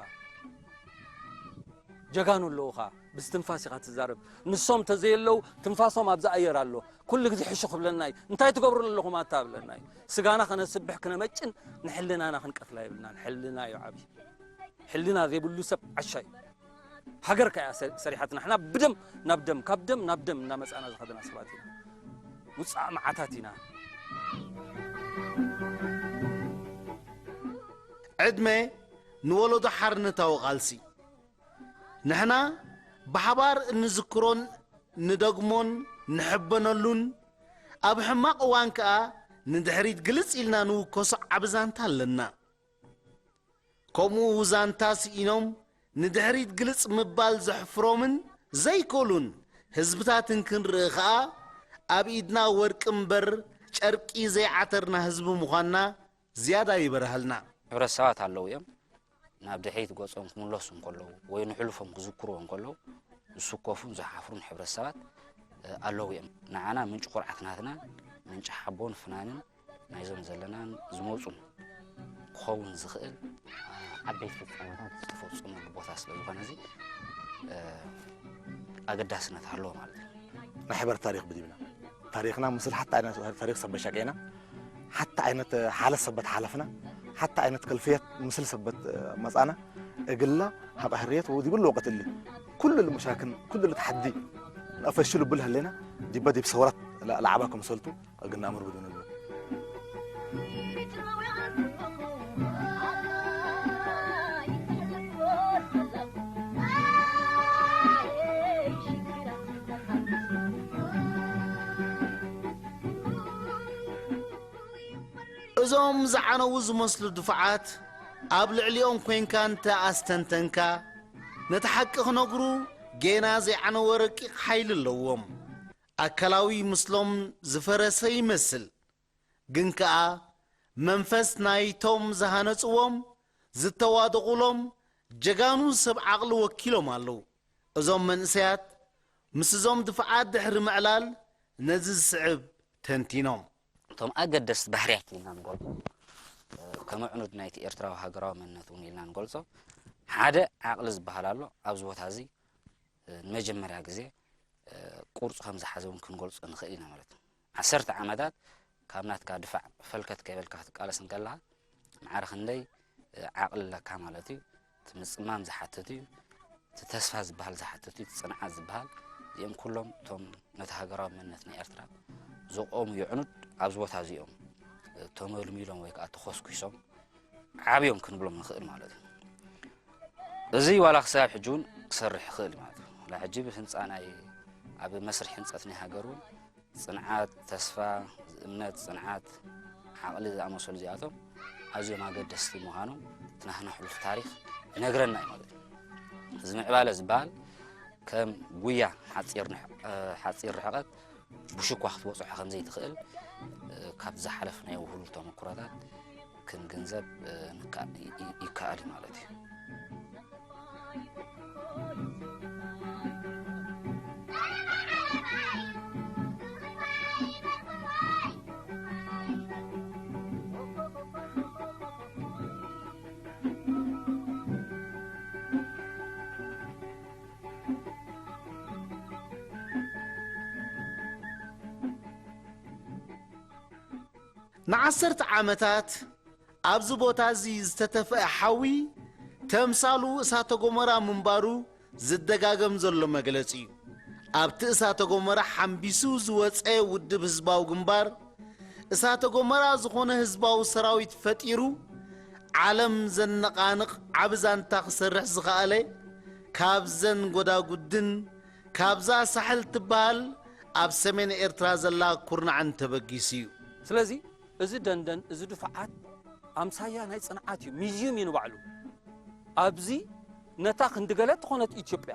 ጀጋኑ ኣለዉኻ። ብስትንፋስ ኢኻ ትዛረብ። ንሶም ተዘየለዉ ትንፋሶም ኣብዚ ኣየር ኣሎ። ኩሉ ግዜ ሕሹ ክብለና እዩ። እንታይ ትገብሩ ኣለኹም ኣታ ብለና እዩ። ስጋና ከነስብሕ ክነመጭን ንሕልናና ክንቀትላ የብልናን። ሕልና እዩ ዓብዪ። ሕልና ዘይብሉ ሰብ ዓሻ እዩ። ሃገር ከኣ ሰ-፣ ሰሪሓትና። ንሕና ብደም ናብ ደም፣ ካብ ደም ናብ ደም እናመጻና ዝኸድና ሰባት ኢና። ውጻእ መዓታት ኢና። ዕድመ ንወለዶ ሓርነታዊ ቃልሲ። ንሕና ብሓባር እንዝክሮን ንደግሞን ንሕበነሉን፣ ኣብ ሕማቕ እዋን ከኣ ንድሕሪት ግልጽ ኢልና ንውከሶ ዓቢ ዛንታ ኣለና። ከምኡ ዛንታ ስኢኖም ንድሕሪት ግልጽ ምባል ዘሕፍሮምን ዘይክእሉን ህዝብታትን ክንርኢ ኸኣ፣ ኣብ ኢድና ወርቂ እምበር ጨርቂ ዘይዓተርና ህዝቢ ምዃንና ዝያዳ ይበርሃልና። ሕብረተሰባት ኣለዉ እዮም። ናብ ድሕሪት ገጾም ክምለሱ እንከለዉ ወይ ንሕሉፎም ክዝክርዎ እንከለዉ ዝስከፉን ዝሓፍሩን ሕብረተሰባት፣ እ፣ ኣለዉ እዮም። ንዓና ምንጪ ኩርዓት ናትና፣ ምንጪ ሓቦን ፍናንን ናይዞም ዘለናን ዝመጹን ክኸውን ዝኽእል ዓበይቲ ፍጻመታት ዝተፈጸመሉ ቦታ ስለ ዝኾነ እዚ፣ እ፣ ኣገዳስነት ኣለዎ ማለት እዩ። ናይ ሕበር ታሪኽ ብዲብና ታሪኽና ምስል ሓታ ዓይነት ታሪኽ ሰበት ሻቄና ሓታ ዓይነት ሓለት ሰበት ሓለፍና ሓታ ዓይነት ከልፍየት ምስል ሰበት መጻና እግላ ሃብ ሕርየት ወዲብሉ ወቀት እሊ ኩሉ ልሙሻክን ኩሉ ልትሓዲ ንኣፈሽሉ ብል ህሌና ዲበ ዲብ ሰውራት ለዓባ ክምሰልቱ እግና ምርብዱን ኣሎ። እዞም ዝዓነዉ ዝመስሉ ድፋዓት ኣብ ልዕሊኦም ኮይንካ እንተ ኣስተንተንካ፣ ነቲ ሓቂ ክነግሩ ጌና ዘይዓነወ ረቂቕ ሓይሊ ኣለዎም። ኣካላዊ ምስሎም ዝፈረሰ ይመስል፣ ግን ከኣ መንፈስ ናይቶም ዝሃነጽዎም፣ ዝተዋደቑሎም ጀጋኑ ሰብ ዓቕሊ ወኪሎም ኣለዉ። እዞም መንእሰያት ምስ እዞም ድፋዓት ድሕሪ ምዕላል ነዚ ዝስዕብ ተንቲኖም። እቶም ኣገደስቲ ባህርያት ኢልና ንገልጾ፣ ከም ኣዕኑድ ናይቲ ኤርትራዊ ሃገራዊ መንነት እውን ኢልና ንገልጾ፣ ሓደ ዓቕሊ ዝበሃል ኣሎ። ኣብዚ ቦታ እዚ ንመጀመርያ ግዜ ቅርጹ ከም ዝሓዘ እውን ክንገልጾ ንኽእል ኢና ማለት እዩ። ዓሰርተ ዓመታት ካብ ናትካ ድፋዕ ፈልከት ከይበልካ ክትቃለስ እንከለኻ፣ ማዕረ ክንደይ ዓቕሊ ኣለካ ማለት እዩ። እቲ ምጽማም ዝሓትት እዩ። እቲ ተስፋ ዝበሃል ዝሓትት እዩ። እቲ ጽንዓት ዝበሃል፣ እዚኦም ኩሎም እቶም ነቲ ሃገራዊ መንነት ናይ ኤርትራ ዘቆሙ የዕኑድ ኣብዚ ቦታ እዚኦም ተመልሚሎም ወይ ከዓ ተኾስኲሶም ዓብዮም ክንብሎም ንኽእል ማለት እዩ። እዚ ዋላ ክሳብ ሕጂ እውን ክሰርሕ ይኽእል ማለት እዩ። ዋላ ሕጂ ብህንጻ ናይ፣ ኣብ መስርሕ ህንጸት ናይ ሃገር እውን ጽንዓት፣ ተስፋ፣ እምነት፣ ጽንዓት፣ ዓቕሊ ዝኣመሰሉ እዚኣቶም ኣዝዮም ኣገደስቲ ምዃኖም እቲ ናህና ሕሉፍ ታሪኽ ይነግረና እዩ ማለት እዩ። እዚ ምዕባለ ዝበሃል ከም ጉያ ሓጺር ንሕ-፣ እ፣ ሓጺር ርሕቀት ብሽኳ ክትበጽሖ ከም ዘይትኽእል፣ እ፣ ካብ ዝሓለፍናዮ ውህሉል ተመኩሮታት ክንግንዘብ፣ እ፣ ንካ-፣ ይ-፣ ይ-፣ ይከኣል እዩ ማለት እዩ። ንዓሰርተ ዓመታት ኣብዚ ቦታ እዚ ዝተተፍአ ሓዊ ተምሳሉ እሳተ ጎመራ ምንባሩ ዝደጋገም ዘሎ መግለጺ እዩ። ኣብቲ እሳተ ጎመራ ሓምቢሱ ዝወጸ ውድብ ህዝባዊ ግንባር፣ እሳተ ጎመራ ዝኾነ ህዝባዊ ሰራዊት ፈጢሩ፣ ዓለም ዘነቓንቕ ዓቢ ዛንታ ክሰርሕ ዝኸኣለ፣ ካብዘን ጎዳጉድን ካብዛ ሳሕል ትበሃል ኣብ ሰሜን ኤርትራ ዘላ ኩርናዕን ተበጊሱ እዩ። ስለዚ እዚ ደንደን፣ እዚ ድፋዓት ኣምሳያ ናይ ጽንዓት እዩ፣ ሚዝዩም እዩ ንባዕሉ። ኣብዚ ነታ ክንዲ ገለ እትኾነት ኢትዮጵያ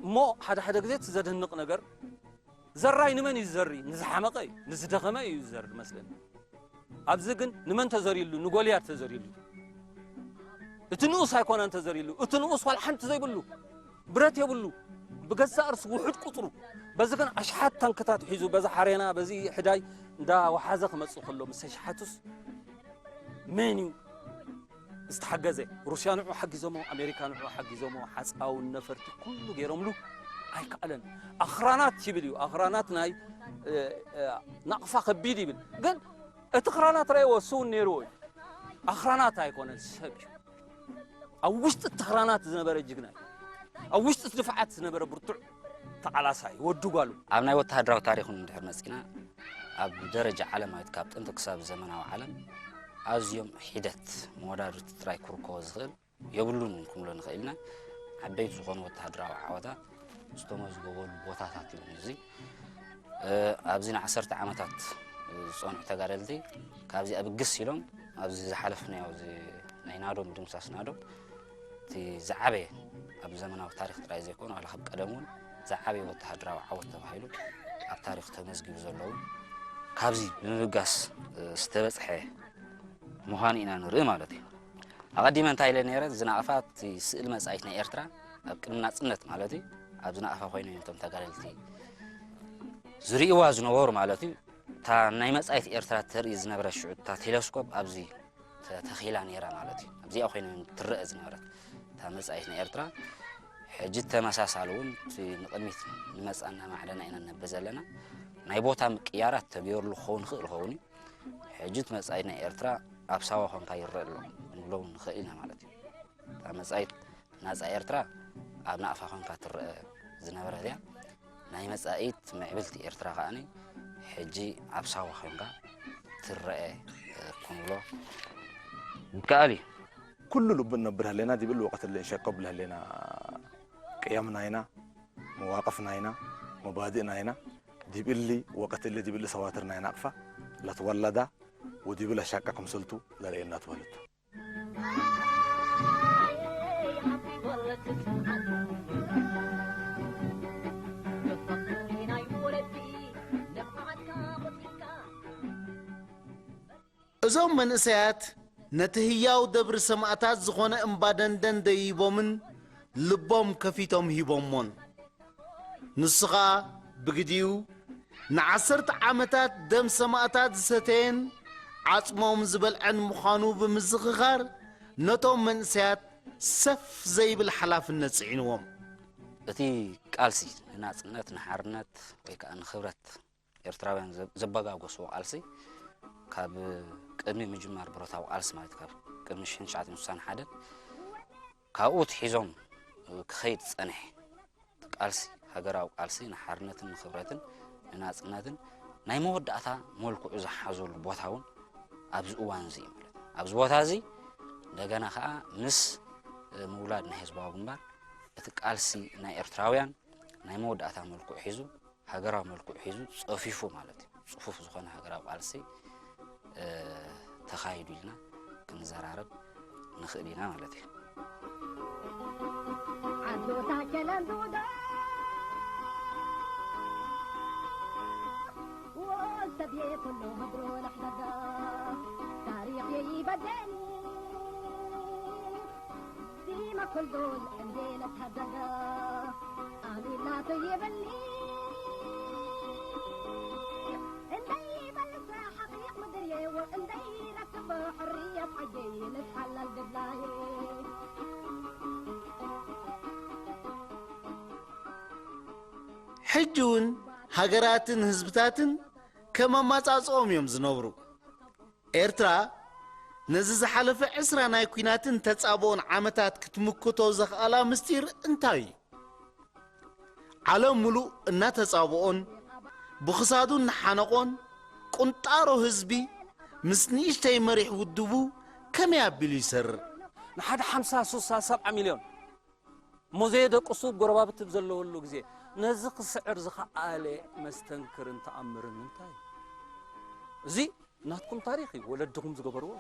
እሞ ሓደ ሓደ ግዜ እቲ ዘደንቕ ነገር ዘራይ ንመን እዩ ዝዘሪ? ንዝሓመቐ እዩ፣ ንዝደኸመ እዩ ዝዘሪ መስለኒ። ኣብዚ ግን ንመን ተዘሪሉ? ንጎልያድ ተዘሪሉ። እቲ ንኡስ ኣይኮነን ተዘሪሉ፣ እቲ ንኡስ ዋላ ሓንቲ ዘይብሉ፣ ብረት የብሉ፣ ብገዛእ ርእሱ ውሑድ ቁጽሩ። በዚ ግን ኣሽሓት ታንክታት ሒዙ፣ በዚ ሓሬና፣ በዚ ሕዳይ እንዳወሓዘ ክመጽእ ከሎ፣ ምስ ኣሽሓቱስ መን እዩ ዝተሓገዘ? ሩስያ ንዑ ሓጊዞሞ፣ ኣሜሪካ ንዑ ሓጊዞሞ፣ ሓጻውን ነፈርቲ ኩሉ ገይሮምሉ፣ ኣይከኣለን። ኣኽራናት ይብል እዩ፣ ኣኽራናት ናይ፣ እ፣ እ፣ ናቕፋ ከቢድ ይብል። ግን እቲ ክራናት ረእይዎ፣ እሱ እውን ነይርዎ እዩ። ኣኽራናት ኣይኮነን፣ ሰብ እዩ። ኣብ ውሽጢ እቲ ክራናት ዝነበረ ጅግና እዩ። ኣብ ውሽጢ እቲ ድፍዓት ዝነበረ ብርቱዕ ተቓላሳይ፣ ወዲ ጓሉ። ኣብ ናይ ወተሃደራዊ ታሪኽ እውን እንድሕር መጺና፣ ኣብ ደረጃ ዓለማዊት ካብ ጥንቲ ክሳብ ዘመናዊ ዓለም ኣዝዮም ሒደት መወዳድርቲ ጥራይ ክርከቦ ዝኽእል የብሉን እውን ክንብሎ ንኽእል ኢና። ዓበይቲ ዝኾኑ ወተሃደራዊ ዓወታት ዝተመዝገበሉ ቦታታት እዩ እዚ። እ፣ ኣብዚ ንዓሰርተ ዓመታት ዝጸንሑ ተጋደልቲ ካብዚ ኣብግስ ኢሎም ኣብዚ ዝሓለፍናዮ እዚ ናይ ናዶ ምድምሳስ ናዶ እቲ ዝዓበየ ኣብ ዘመናዊ ታሪኽ ጥራይ ዘይኮነ ዋላ ካብ ቀደም እውን ዝዓበየ ወተሃደራዊ ዓወት ተባሂሉ ኣብ ታሪኽ ተመዝጊቡ ዘለውን ካብዚ ብምብጋስ፣ እ፣ ዝተበጽሐ ምዃኑ ኢና ንርኢ ማለት እዩ። ኣቐዲመ እንታይ ኢለ ነይረ? ዝናቕፋ እቲ ስእሊ መጻኢት ናይ ኤርትራ ኣብ ቅድሚ ናጽነት ማለት እዩ፣ ኣብ ዝናቕፋ ኮይኖም እዮም እቶም ተጋደልቲ ዝርእይዋ ዝነበሩ ማለት እዩ። እታ ናይ መጻኢት ኤርትራ ተርኢ ዝነበረ ሽዑ እታ ቴሌስኮፕ ኣብዚ ተተኺላ ነይራ ማለት እዩ። ኣብዚኣ ኮይኖም ትረአ ዝነበረት እታ መጻኢት ናይ ኤርትራ። ሕጂ ተመሳሳሊ እውን እቲ ንቕድሚት ንመጻና ማዕለና ኢና ነብር ዘለና። ናይ ቦታ ምቅያራት ተገይሩሉ ክኸውን ይኽእል ይኸውን እዩ። ሕጂ እቲ መጻኢት ናይ ኤርትራ ኣብ ሳዋ ኾንካ ይረአ ኣሎ ክንብሎ እውን ንኽእል ኢና ማለት እዩ። እታ መጻኢት ናጻ ኤርትራ ኣብ ናቕፋ ኾንካ ትረአ ዝነበረት እያ። ናይ መጻኢት ምዕብልቲ ኤርትራ ከኣኒ ሕጂ ኣብ ሳዋ ኾንካ ትረአ፣ እ፣ ክንብሎ ይከኣል እዩ። ኩሉ ልቡ ንነብር ህሌና ዲብል ወቀት እለ እንሸቀብ ለህሌና ቅየም ናይና፣ መዋቅፍ ናይና፣ መባድእ ናይና ዲብሊ ወቀት እለ ዲብል ሰዋትር ናይ ናቅፋ ለትወለዳ ወዲብል ኣሻቀ ክምስልቱ ለርእየና ትበልቱ። እዞም መንእሰያት ነቲ ህያው ደብሪ ሰማእታት ዝኾነ እምባ ደንደን ደይቦምን ልቦም ከፊቶም ሂቦሞን። ንሱ ኸኣ ብግዲኡ ንዓሰርተ ዓመታት ደም ሰማእታት ዝሰተየን ዓጽሞም ዝበልዐን ምዃኑ ብምዝኽኻር ነቶም መንእሰያት ሰፍ ዘይብል ሓላፍነት ጽዒንዎም። እቲ ቃልሲ ንናጽነት፣ ንሓርነት ወይ ከኣ ንኽብረት ኤርትራውያን ዘበጋገስዎ ቃልሲ ካብ ቅድሚ ምጅማር ብረታዊ ቃልሲ ማለት ካብ ቅድሚ ሽሕን ትሽዓተ ሚእትን ስሳን ሓደን ካብኡ ኣትሒዞም ክኸይድ ዝጸንሐ ቃልሲ ሃገራዊ ቃልሲ ንሓርነትን ንኽብረትን ንናጽነትን ናይ መወዳእታ መልክዑ ዝሓዘሉ ቦታ እውን ኣብዚ እዋን እዚ እዩ ማለት እዩ። ኣብዚ ቦታ እዚ እንደገና ከኣ ምስ ምውላድ ናይ ህዝባዊ ግንባር እቲ ቃልሲ ናይ ኤርትራውያን ናይ መወዳእታ መልክዑ ሒዙ ሃገራዊ መልክዑ ሒዙ ጸፊፉ ማለት እዩ። ጽፉፍ ዝኾነ ሃገራዊ ቃልሲ ተኻይዱ ኢልና ክንዘራረብ ንኽእል ኢና ማለት እዩ። ሕጂ እውን ሃገራትን ህዝብታትን ከም ኣማጻጽኦም እዮም ዝነብሩ። ኤርትራ ነዚ ዝሓለፈ ዕስራ ናይ ኲናትን ተጻብኦን ዓመታት ክትምክቶ ዘኽኣላ ምስጢር እንታይ እዩ? ዓለም ምሉእ እናተጻብኦን ብኽሳዱ እናሓነቖን ቁንጣሮ ህዝቢ ምስ ንእሽተይ መሪሕ ውድቡ ከመይ ኣቢሉ ይሰርር? ንሓደ ሓምሳ፣ ሱሳ፣ ሰብዓ ሚልዮን እሞ ዘየደቅሱ ጎረባብቲ ብዘለወሉ ግዜ ነዚ ክስዕር ዝኸኣለ መስተንክርን ተኣምርን እንታይ እዩ? እዚ ናትኩም ታሪኽ እዩ፣ ወለድኹም ዝገበርዎ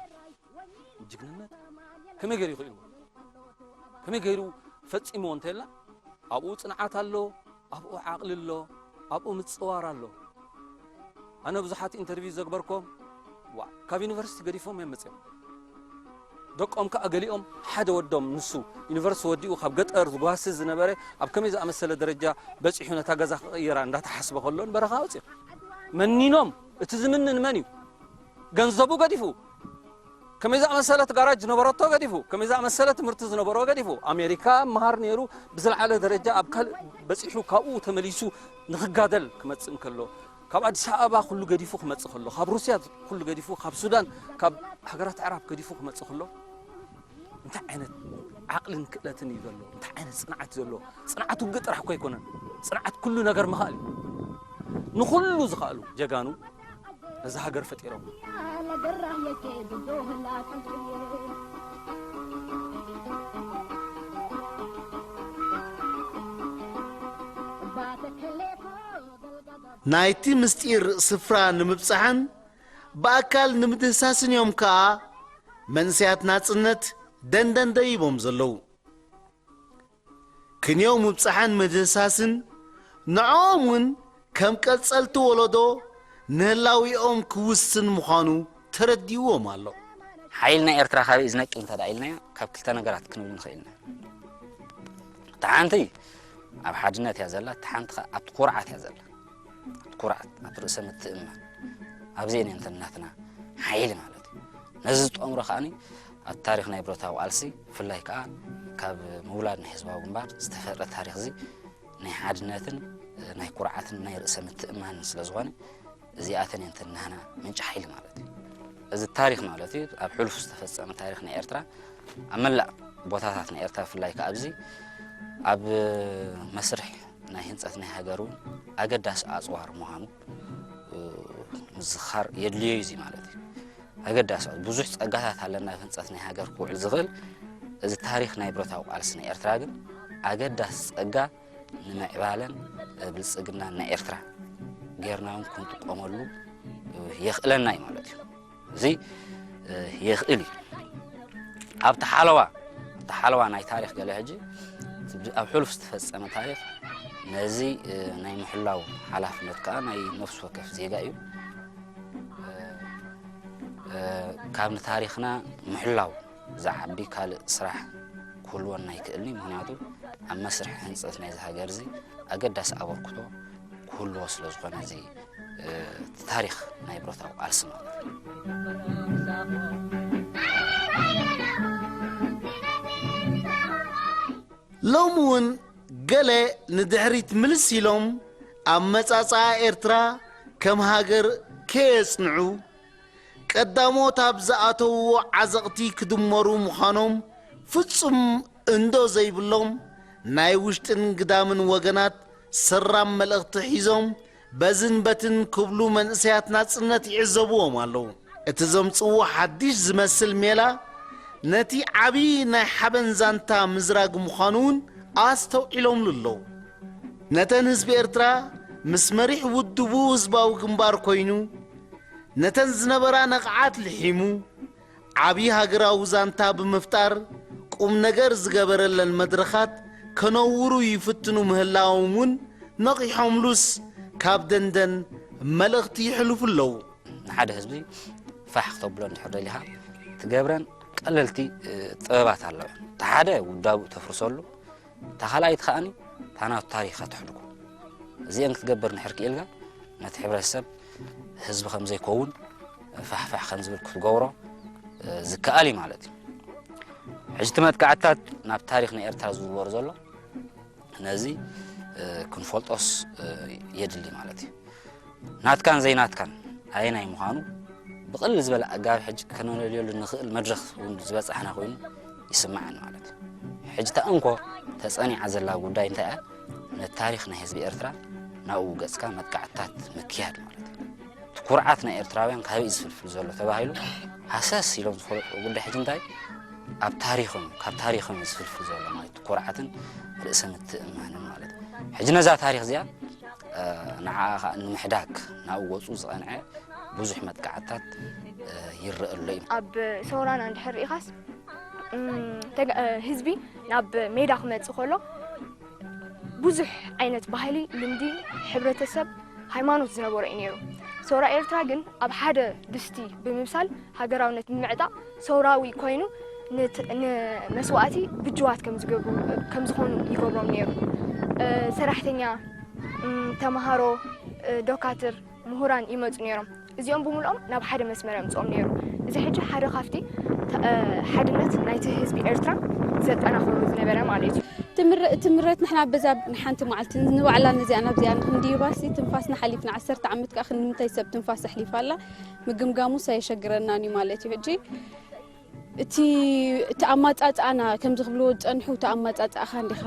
ጅግንነት። ከመይ ገይሩ ይኽእልዎ? ከመይ ገይሩ ፈጺምዎ እንተላ፣ ኣብኡ ጽንዓት ኣሎ፣ ኣብኡ ዓቕሊ ኣሎ፣ ኣብኡ ምጽዋር ኣሎ። ኣነ ብዙሓት ኢንተርቪው ዘግበርኮም፣ ዋ፣ ካብ ዩኒቨርሲቲ ገዲፎም እዮም መጺኦም። ደቆም ከኣ ገሊኦም፣ ሓደ ወዶም ንሱ ዩኒቨርሲቲ ወዲኡ ካብ ገጠር ዝጓሲ ዝነበረ፣ ኣብ ከመይ ዝኣመሰለ ደረጃ በጺሑ ነታ ገዛ ክቕይራ እንዳተሓስበ ከሎ ንበረኻ ኣውጺኦም። መኒኖም፣ እቲ ዝምንን መን እዩ? ገንዘቡ ገዲፉ፣ ከመይ ዝኣመሰለት ጋራጅ ዝነበረቶ ገዲፉ፣ ከመይ ዝኣመሰለ ትምህርቲ ዝነበሮ ገዲፉ፣ ኣሜሪካ መሃር ነይሩ፣ ብዝለዓለ ደረጃ ኣብ ካልእ በጺሑ፣ ካብኡ ተመሊሱ ንኽጋደል ክመጽእ እንከሎ፣ ካብ ኣዲስ ኣበባ ኩሉ ገዲፉ ክመጽእ ከሎ፣ ካብ ሩስያ ኩሉ ገዲፉ፣ ካብ ሱዳን፣ ካብ ሃገራት ኣዕራብ ገዲፉ ክመጽእ ከሎ፣ እንታይ ዓይነት ዓቕልን ክእለትን እዩ ዘሎ? እንታይ ዓይነት ጽንዓት ዘሎ? ጽንዓት ውግእ ጥራሕ እኮ ኣይኮነን። ጽንዓት ኩሉ ነገር ምኽኣል እዩ። ንኹሉ ዝኽኣሉ ጀጋኑ ነዛ ሃገር ፈጢሮም። ናይቲ ምስጢር ስፍራ ንምብጻሕን ብኣካል ንምድህሳስን እዮም ከኣ መንእሰያት ናጽነት ደንደን ደይቦም ዘለዉ። ክንዮ ምብጻሕን ምድህሳስን ንዕኦም እውን ከም ቀጸልቲ ወለዶ ንህላዊኦም ክውስን ምዃኑ ተረዲእዎም ኣሎ። ሓይሊ ናይ ኤርትራ ካበይ እዩ ዝነቅል እንተ ደኣ ኢልናዮ፣ ካብ ክልተ ነገራት ክንብል ንኽእል ኢና። እታ ሓንቲ ኣብ ሓድነት እያ ዘላ፣ እታ ሓንቲ ኸኣ ኣብቲ ኩርዓት እያ ዘላ። ኣብቲ ኩርዓት፣ ኣብቲ ርእሰ ምትእምማን። ኣብዚአን እየን እተን ናትና ሓይሊ ማለት እዩ። ነዚ ዝጠምሮ ከኣኒ ኣብቲ ታሪኽ ናይ ብረታዊ ቃልሲ፣ ብፍላይ ከኣ ካብ ምውላድ ናይ ህዝባዊ ግንባር ዝተፈጥረ ታሪኽ እዚ ናይ ሓድነትን ናይ ኩርዓትን ናይ ርእሰ ምትእምማንን ስለ ዝኾነ፣ እዚኣተን እየን እተን ናህና ምንጪ ሓይሊ ማለት እዩ። እዚ ታሪኽ ማለት እዩ፣ ኣብ ሕሉፍ ዝተፈጸመ ታሪኽ ናይ ኤርትራ፣ ኣብ መላእ ቦታታት ናይ ኤርትራ፣ ብፍላይ ከኣ ኣብዚ ኣብ መስርሕ ናይ ህንጸት ናይ ሃገር እውን ኣገዳሲ ኣጽዋር ምዃኑ፣ እ፣ ምዝኻር የድልዮ እዩ። እዚ ማለት እዩ፣ ኣገዳሲ ብዙሕ ጸጋታት ኣለና፣ ኣብ ህንጸት ናይ ሃገር ክውዕል ዝኽእል። እዚ ታሪኽ ናይ ብረታዊ ቃልሲ ናይ ኤርትራ ግን ኣገዳሲ ጸጋ ንምዕባለን ብልጽግናን ናይ ኤርትራ ጌርና እውን ክንጥቀመሉ የኽእለና እዩ ማለት እዩ። እዚ የኽእል እዩ። ኣብቲ ሓለዋ፣ ኣብቲ ሓለዋ ናይ ታሪኽ ገለ ሕጂ ኣብ ሕሉፍ ዝተፈጸመ ታሪኽ ነዚ ናይ ምሕላው ሓላፍነት ከኣ ናይ ነፍሲ ወከፍ ዜጋ እዩ። ካብ ንታሪኽና ምሕላው ዝዓቢ ካልእ ስራሕ ክህልወና ኣይክእልን እዩ። ምኽንያቱ ኣብ መስርሕ ህንጸት ናይዚ ሃገር እዚ ኣገዳሲ ኣበርክቶ ክህልዎ ስለ ዝኾነ፣ እዚ፣ እ፣ ታሪኽ ናይ ብረታዊ ቃልሲ ማለት እዩ። ሎሚ እውን ገለ ንድሕሪት ምልስ ኢሎም ኣመጻጽኣ ኤርትራ ከም ሃገር ከየጽንዑ፣ ቀዳሞት ኣብ ዝኣተውዎ ዓዘቕቲ ክድመሩ ምዃኖም ፍጹም እንዶ ዘይብሎም፣ ናይ ውሽጥን ግዳምን ወገናት ሰራም መልእኽቲ ሒዞም በዝን በትን ክብሉ መንእሰያት ናጽነት ይዕዘብዎም ኣለዉ። እቲ ዘምጽእዎ ሓድሽ ዝመስል ሜላ፣ ነቲ ዓቢ ናይ ሓበን ዛንታ ምዝራግ ምዃኑ እውን ኣስተውዒሎምሉ ኣለዉ። ነተን ህዝቢ ኤርትራ ምስ መሪሕ ውድቡ ህዝባዊ ግንባር ኮይኑ፣ ነተን ዝነበራ ነቕዓት ልሒሙ፣ ዓቢ ሃገራዊ ዛንታ ብምፍጣር፣ ቁም ነገር ዝገበረለን መድረኻት ከነውሩ ይፍትኑ ምህላዎም እውን ነቒሖምሉስ፣ ካብ ደንደን መልእኽቲ ይሕልፉ ኣለዉ። ንሓደ ህዝቢ ፋሕ ክተብሎ እንድሕር ደሊኻ፣ ትገብረን ቀለልቲ፣ እ፣ ጥበባት ኣለዋ። እቲ ሓደ ውዳብኡ ተፍርሰሉ፣ እታ ካልኣይቲ ከኣኒ እታ ናቱ ታሪኽ ከተሕልፎ። እዚአን ክትገብር እንድሕር ክኢልካ፣ ነቲ ሕብረተሰብ ህዝቢ ከም ዘይከውን ፋሕፋሕ ከም ዝብል ክትገብሮ፣ እ፣ ዝከኣል እዩ ማለት እዩ። ሕጂ እቲ መጥቃዕትታት ናብ ታሪኽ ናይ ኤርትራ ዝዝወር ዘሎ፣ ነዚ፣ እ፣ ክንፈልጦስ፣ እ፣ የድሊ ማለት እዩ። ናትካን ዘይናትካን ኣየናይ ምዃኑ ብቕልል ዝበለ ኣገባብ ሕጂ ከነለልየሉ ንኽእል መድረኽ እውን ዝበጻሕና ኮይኑ ይስምዓኒ ማለት እዩ። ሕጂ እታ እንኮ ተጸኒዓ ዘላ ጉዳይ እንታይ እያ? ነቲ ታሪኽ ናይ ህዝቢ ኤርትራ ናብኡ ገጽካ መጥቃዕትታት ምክያድ ማለት እዩ። እቲ ኩርዓት ናይ ኤርትራውያን ካበይ እዩ ዝፍልፍል ዘሎ ተባሂሉ ሃሰስ ኢሎም ዝፈልጥዎ ጉዳይ ሕጂ እንታይ? ኣብ ታሪኽም፣ ካብ ታሪኽም እዩ ዝፍልፍል ዘሎ ማለት እዩ። ኩርዓትን ርእሰ ምትእምማንን ማለት እዩ። ሕጂ ነዛ ታሪኽ እዚኣ፣ እ፣ ንዓኣ ኸኣ ንምሕዳግ ናብኡ ገጹ ዝቐንዐ ብዙሕ መጥቃዕታት ይረአ ኣሎ እዩ። ኣብ ሰውራና እንድሕር ርኢኻስ ተጋ- ህዝቢ ናብ ሜዳ ክመጽእ ከሎ ብዙሕ ዓይነት ባህሊ፣ ልምዲ፣ ሕብረተሰብ፣ ሃይማኖት ዝነበሮ እዩ ነይሩ። ሰውራ ኤርትራ ግን ኣብ ሓደ ድስቲ ብምብሳል ሃገራውነት ብምዕጣቕ ሰውራዊ ኮይኑ ንመስዋእቲ ብጅዋት ከምዝኾኑ ይገብሮም ነይሩ። ሰራሕተኛ፣ ተምሃሮ፣ ዶካትር፣ ምሁራን ይመፁ ነይሮም። እዚኦም ብምልኦም ናብ ሓደ መስመር ኣምፅኦም ነይሩ። እዚ ሕጂ ሓደ ካብቲ ሓድነት ናይቲ ህዝቢ ኤርትራ ዘጠናኽሮ ዝነበረ ማለት እዩ። ትምረት ንሕና በዛ ንሓንቲ መዓልቲ ንባዕላ ነዚኣ ናብዚኣ ንክንድይባሲ ትንፋስና ሓሊፍና ዓሰርተ ዓመት ከዓ ክንምንታይ ሰብ ትንፋስ ኣሕሊፋ ኣላ ምግምጋሙስ ኣየሸግረናን እዩ ማለት እዩ። ሕጂ እቲ እቲ ኣማፃፅኣና ከምዚ ክብልዎ ዝፀንሑ እቲ ኣማፃፅኣኻ እንዲኻ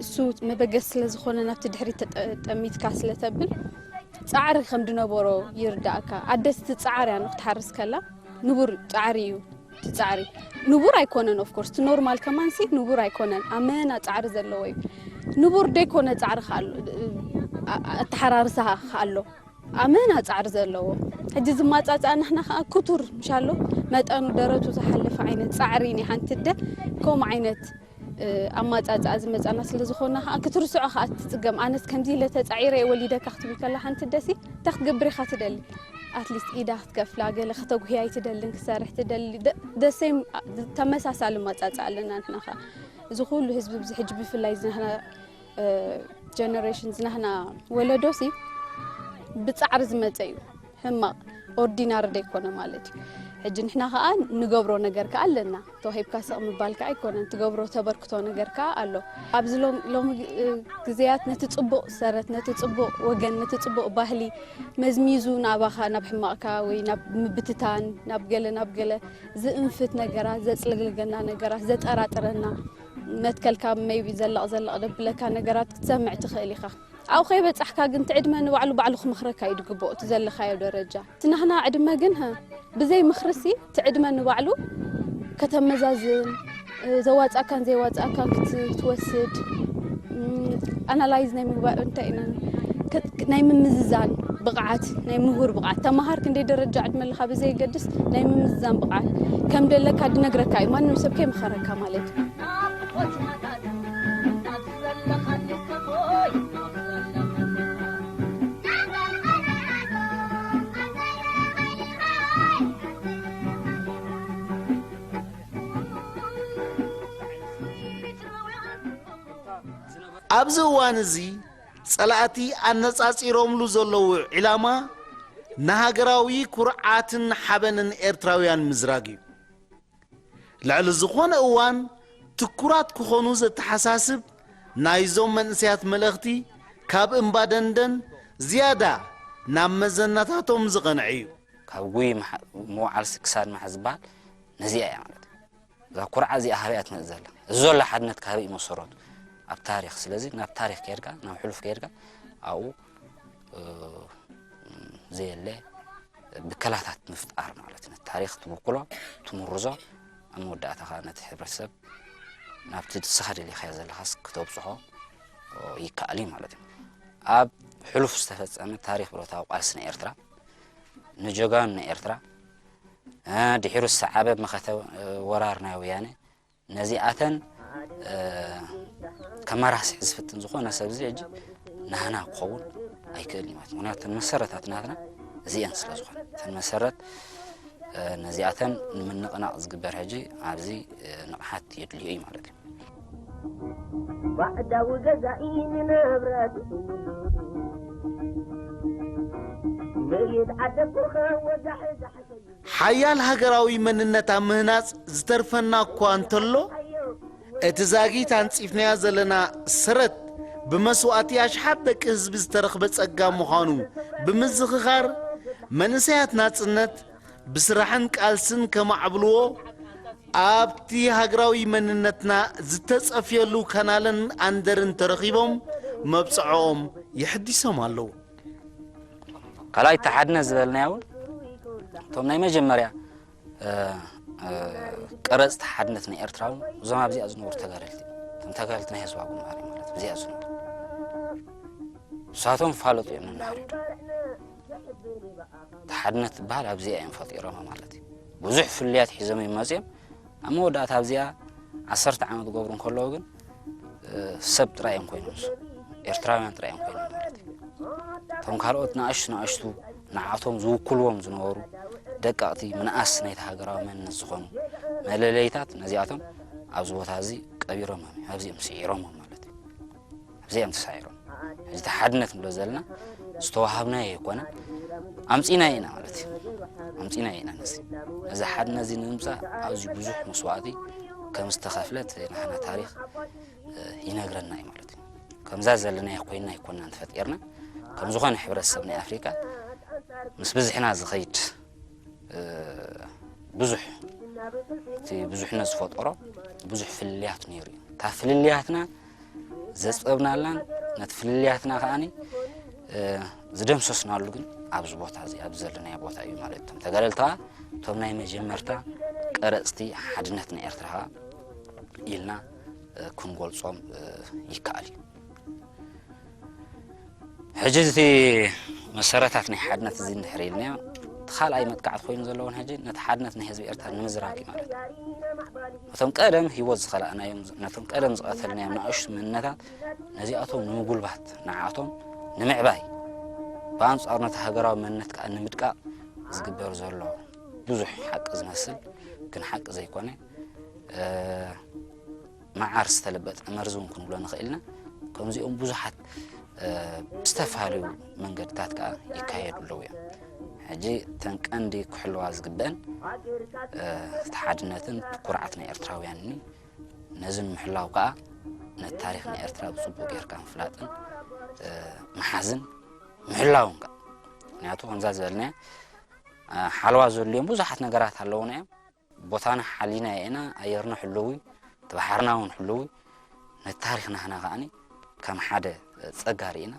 እሱ መበገስ ስለ ዝኾነ ናብቲ ድሕሪት ተጠሚትካ ስለ ተብል ፃዕሪ ከም ዝነበሮ ይርዳእካ። ኣደስ እቲ ፃዕሪ እያ ንክትሓርስ ከላ ንቡር ፃዕሪ እዩ። እቲ ፃዕሪ ንቡር ኣይኮነን። Of course እቲ ኖርማል ከማንሲ ንቡር ኣይኮነን። ኣመና ፃዕሪ ዘለዎ እዩ። ንቡር ደይኮነ ፃዕሪ ከኣሎ ኣተሓራርሳ ከኣሎ ኣመና ፃዕሪ ዘለዎ ሕጂ ዝማፃፃእ ንሕና ከዓ ክቱር ምሻሎ መጠኑ ደረቱ ዝሓለፈ ዓይነት ፃዕሪ ናይ ሓንቲ ኣደ ከምኡ ዓይነት ኣማፃፃኣ ዝመፃና ስለ ዝኾና ከዓ ክትርስዖ ከዓ ትፅገም። ኣነስ ከምዚ ኢለ ተፃዒረ እየ ወሊደካ ክትብል ከላ ሓንቲ ኣደሲ እንታይ ክትገብር ኢኻ ትደሊ? ኣትሊስት ኢዳ ክትከፍላ ገለ ከተጉህያ ኣይትደልን ክሰርሕ ትደሊ። ደሴም ተመሳሳሊ ማፃፃእ ኣለና ንሕና ከዓ እዚ ኩሉ ህዝቢ ብዚ ሕጂ ብፍላይ ዝናህና ጀነሬሽን ዝናህና ወለዶ ሲ ብፃዕሪ ዝመፀ እዩ። ሕማቕ ኦርዲናሪ ደይኮነ ማለት እዩ። ሕጂ ንሕና ከዓ ንገብሮ ነገር ከዓ ኣለና። ተዋሂብካ ስቕ ምባል ከዓ ኣይኮነን። ትገብሮ ተበርክቶ ነገር ከዓ ኣሎ። ኣብዚ ሎም- ሎሚ እ፣ ግዜያት ነቲ ፅቡቕ ሰረት፣ ነቲ ፅቡቕ ወገን፣ ነቲ ፅቡቕ ባህሊ መዝሚዙ ናባኻ ናብ ሕማቕካ ወይ ናብ ምብትታን ናብ ገለ ናብ ገለ ዝእንፍት ነገራት፣ ዘፅልግልገና ነገራት፣ ዘጠራጥረና መትከልካ maybe ዘለቕ ዘለቕ ደብለካ ነገራት ክትሰምዕ ትኽእል ኢኻ። ኣብኡ ከይበጻሕካ ግን እቲ ዕድመ ንባዕሉ ባዕሉ ክመኽረካ እዩ ዝግብኦ እቲ ዘለኻዮ ደረጃ። እቲ ናህና ዕድመ ግን ሀ ብዘይ ምኽርሲ እቲ ዕድመ ንባዕሉ ከተመዛዝን ዘዋጻእካን ዘየዋጻእካን ክትወስድ ኣናላይዝ ናይ ምግባር እንታይ ኢና ናይ ምምዝዛን ብቕዓት ናይ ምሁር ብቕዓት ተማሃር ክንደይ ደረጃ ዕድመ ኣለኻ ብዘየገድስ ናይ ምምዝዛን ብቕዓት ከም ደለካ ድነግረካ እዩ። ማንም ሰብ ከይመኸረካ ማለት እዩ። ኣብዚ እዋን እዚ ጸላእቲ ኣነጻጺሮምሉ ዘለዉ ዒላማ ንሃገራዊ ኩርዓትን ሓበንን ኤርትራውያን ምዝራግ እዩ። ልዕሊ ዝኾነ እዋን ትኩራት ክኾኑ ዘተሓሳስብ ናይዞም መንእሰያት መልእኽቲ ካብ እምባ ደንደን ዝያዳ ናብ መዘናታቶም ዝቐንዐ እዩ። ካብ ጉይ ምውዓል ክሳድ ምሓዝ ዝበሃል ነዚኣ እያ ማለት እዩ። እዛ ኩርዓ እዚኣ ካበይ እያ ትመፅእ ዘላ? እዚ ዘሎ ሓድነት ካበይ እዩ መሰረቱ? ኣብ ታሪኽ። ስለዚ ናብ ታሪኽ ከይድካ ናብ ሕሉፍ ከይድካ ኣብኡ ዘየለ ብከላታት ምፍጣር ማለት እዩ። ነቲ ታሪኽ ትብኩሎ ትምርዞ ኣብ መወዳእታ ከዓ ነቲ ሕብረተሰብ ናብቲ ንስኻ ደሊኻዮ ዘለኻስ ክተብፅሖ ይከኣል እዩ ማለት እዩ። ኣብ ሕሉፍ ዝተፈፀመ ታሪኽ ብረታዊ ቃልሲ ናይ ኤርትራ ንጀጋኑ ናይ ኤርትራ ድሒሩ ዝሰዓበ መኸተ ወራር ናይ ወያነ ነዚኣተን ከመራስሕ ዝፍትን ዝኾነ ሰብ እዚ ሕጂ ናህና ክኸውን ኣይክእል እዩ ማለት ምክንያቱ እተን መሰረታት ናትና እዚአን ስለ ዝኾነ እተን መሰረት ነዚኣተን ንምንቕናቕ ዝግበር ሕጂ ኣብዚ ንቕሓት የድልዮ እዩ ማለት እዩ። ባዕዳዊ ገዛኢ ንንብረት ምይት ዓደኩኸ ወዛሕዛሕ ሓያል ሃገራዊ መንነት ኣብ ምህናጽ ዝተርፈና እኳ እንተሎ፣ እቲ ዛጊት ኣንጺፍናዮ ዘለና ሰረት ብመስዋእቲ ኣሽሓት ደቂ ህዝቢ ዝተረኽበ ጸጋ ምዃኑ ብምዝኽኻር፣ መንእሰያት ናጽነት ብስራሕን ቃልስን ከማዕብልዎ ኣብቲ ሃገራዊ መንነትና ዝተጸፍየሉ ካናልን ኣንደርን ተረኺቦም መብጽዖኦም የሕዲሶም ኣለዉ። ካልኣይ ተሓድነት ዝበልናዮ እውን እቶም ናይ መጀመርያ ቀረፅቲ ሓድነት ናይ ኤርትራ እውን እዞም ኣብዚኣ ዝነብሩ ተጋደልቲ እቶም ተጋደልቲ ናይ ህዝባ ጉማሪ ማለት ኣብዚኣ ዝነብሩ ንሳቶም ፋለጡ እዮም ነናሃሪዶ ሓድነት ትበሃል ኣብዚኣ እዮም ፈጢሮማ ማለት እዩ። ብዙሕ ፍልልያት ሒዞም እዮም መፅዮም። ኣብ መወዳእታ ኣብዚኣ ዓሰርተ ዓመት ክገብሩ እንከለዉ ግን ሰብ ጥራይ እዮም ኮይኖም፣ ኤርትራውያን ጥራይ እዮም ኮይኖም ማለት እዩ። እቶም ካልኦት ንኣሽቱ ንኣሽቱ ንዓቶም ዝውክልዎም ዝነበሩ ደቀቕቲ ምንኣስ ናይቲ ሃገራዊ መንነት ዝኾኑ መለለይታት ነዚኣቶም ኣብዚ ቦታ እዚ ቀቢሮም እዮም፣ ኣብዚ እዮም ስዒሮም ማለት እዩ። ኣብዚ እዮም ተሳዒሮም። እዚ ሓድነት ንብሎ ዘለና ዝተዋሃብናዮ ኣይኮነን፣ ኣምፂናዮ ኢና ማለት እዩ። ኣምፂናዮ ኢና ነዚ ነዚ ሓድነት እዚ ንምምፃእ ኣዝዩ ብዙሕ መስዋእቲ ከም ዝተኸፍለት ናህና ታሪኽ ይነግረና እዩ ማለት እዩ። ከምዛ ዘለናዮ ኮይንና ኣይኮንናን ተፈጢርና። ከም ዝኾነ ሕብረተሰብ ናይ ኣፍሪካ ምስ ብዝሕና ዝኸይድ ብዙሕ እቲ ብዙሕነት ዝፈጠሮ ብዙሕ ፍልልያት ነይሩ እዩ። እታ ፍልልያትና ዘፅበብናላን ነቲ ፍልልያትና ከዓኒ ዝደምሰስናሉ ግን ኣብዚ ቦታ እዚ ኣብዚ ዘለናዮ ቦታ እዩ ማለት እዩ። እቶም ተጋደልቲ ከዓ እቶም ናይ መጀመርታ ቀረፅቲ ሓድነት ናይ ኤርትራ ከዓ ኢልና ክንገልፆም ይከኣል እዩ። ሕጂ እቲ መሰረታት ናይ ሓድነት እዚ እንድሕር ኢልናዮ እቲ ካልኣይ መጥቃዕቲ ኮይኑ ዘለዎን ሕጂ ነቲ ሓድነት ናይ ህዝቢ ኤርትራ ንምዝራግ እዩ ማለት እዩ። ነቶም ቀደም ህይወት ዝኸላእናዮም ነቶም ቀደም ዝቐተልናዮም ንኣሽቱ መንነታት ነዚኣቶም ንምጉልባት ንዓቶም ንምዕባይ ብኣንጻሩ ነቲ ሃገራዊ መንነት ከዓ ንምድቃቕ ዝግበር ዘሎ ብዙሕ ሓቂ ዝመስል ግን ሓቂ ዘይኮነ መዓር ዝተለበጠ መርዚ እውን ክንብሎ ንኽእል ኢና። ከምዚኦም ብዙሓት ብዝተፈላለዩ መንገድታት ከዓ ይካየዱ ኣለዉ እዮም። ሕጂ እተን ቀንዲ ክሕለዋ ዝግበአን እቲ ሓድነትን ኩርዓት ናይ ኤርትራውያን እዩ። ነዚ ንምሕላው ከዓ ነቲ ታሪኽ ናይ ኤርትራ ብፅቡቅ ጌርካ ምፍላጥን ምሓዝን ምሕላውን ከዓ ምክንያቱ ከምዛ ዝበልናዮ ሓለዋ ዘድልዮም ብዙሓት ነገራት ኣለዉና እዮም። ቦታና ሓሊና ኢና፣ ኣየርና ሕልዊ፣ እቲ ባሕርና እውን ሕልዊ፣ ነቲ ታሪኽ ናህና ከዓኒ ከም ሓደ ጸጋ ርኢና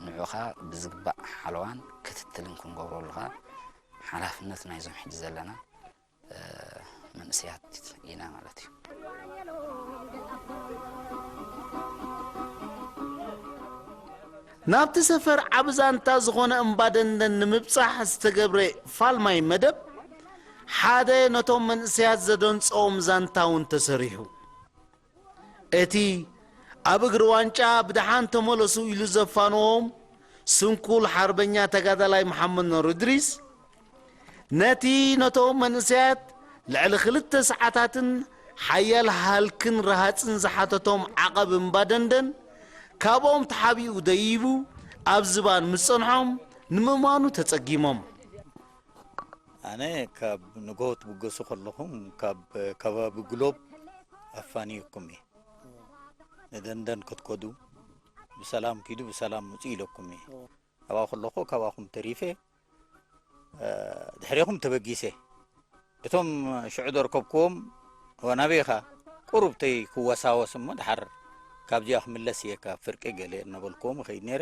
ንዑ ከዓ ብዝግባእ ሓለዋን ክትትልን ክንገብረሉ ከዓ ሓላፍነት ናይዞም ሕጂ ዘለና መንእሰያት ኢና ማለት እዩ። ናብቲ ሰፈር ዓቢ ዛንታ ዝኾነ እምባ ደንደን ንምብጻሕ ዝተገብረ ፋልማይ መደብ ሓደ ነቶም መንእሰያት ዘደንጸኦም ዛንታ እውን ተሰሪሑ። እቲ ኣብ እግሪ ዋንጫ ብደሓን ተመለሱ ኢሉ ዘፋነዎም ስንኩል ሓርበኛ ተጋዳላይ መሓመድ ኑር እድሪስ ነቲ ነቶም መንእሰያት ልዕሊ ክልተ ሰዓታትን ሓያል ሃልክን ረሃጽን ዝሓተቶም ዓቐብ እምባ ደንደን ካብኦም ተሓቢኡ ደይቡ ኣብ ዝባን ምስ ጸንሖም ንምእማኑ ተጸጊሞም። ኣነ ካብ ንግሆ ትብገሱ ከለኹም ካብ ከባቢ ግሎብ ኣፋንየኩም እየ። ንደንደን ክትከዱ ብሰላም ኪዱ ብሰላም ምጹ ኢለኩም እየ። ኣብኣ ከለኹ ካባኹም ተሪፈ ድሕሬኹም ተበጊሰ። እቶም ሽዑ ዘርከብክዎም ወናበይኻ ቁሩብተይ ክወሳወስ እሞ ድሓር ካብዚኣ ክምለስ እየ ካብ ፍርቂ ገለ እናበልክዎም እኸይድ ነይረ።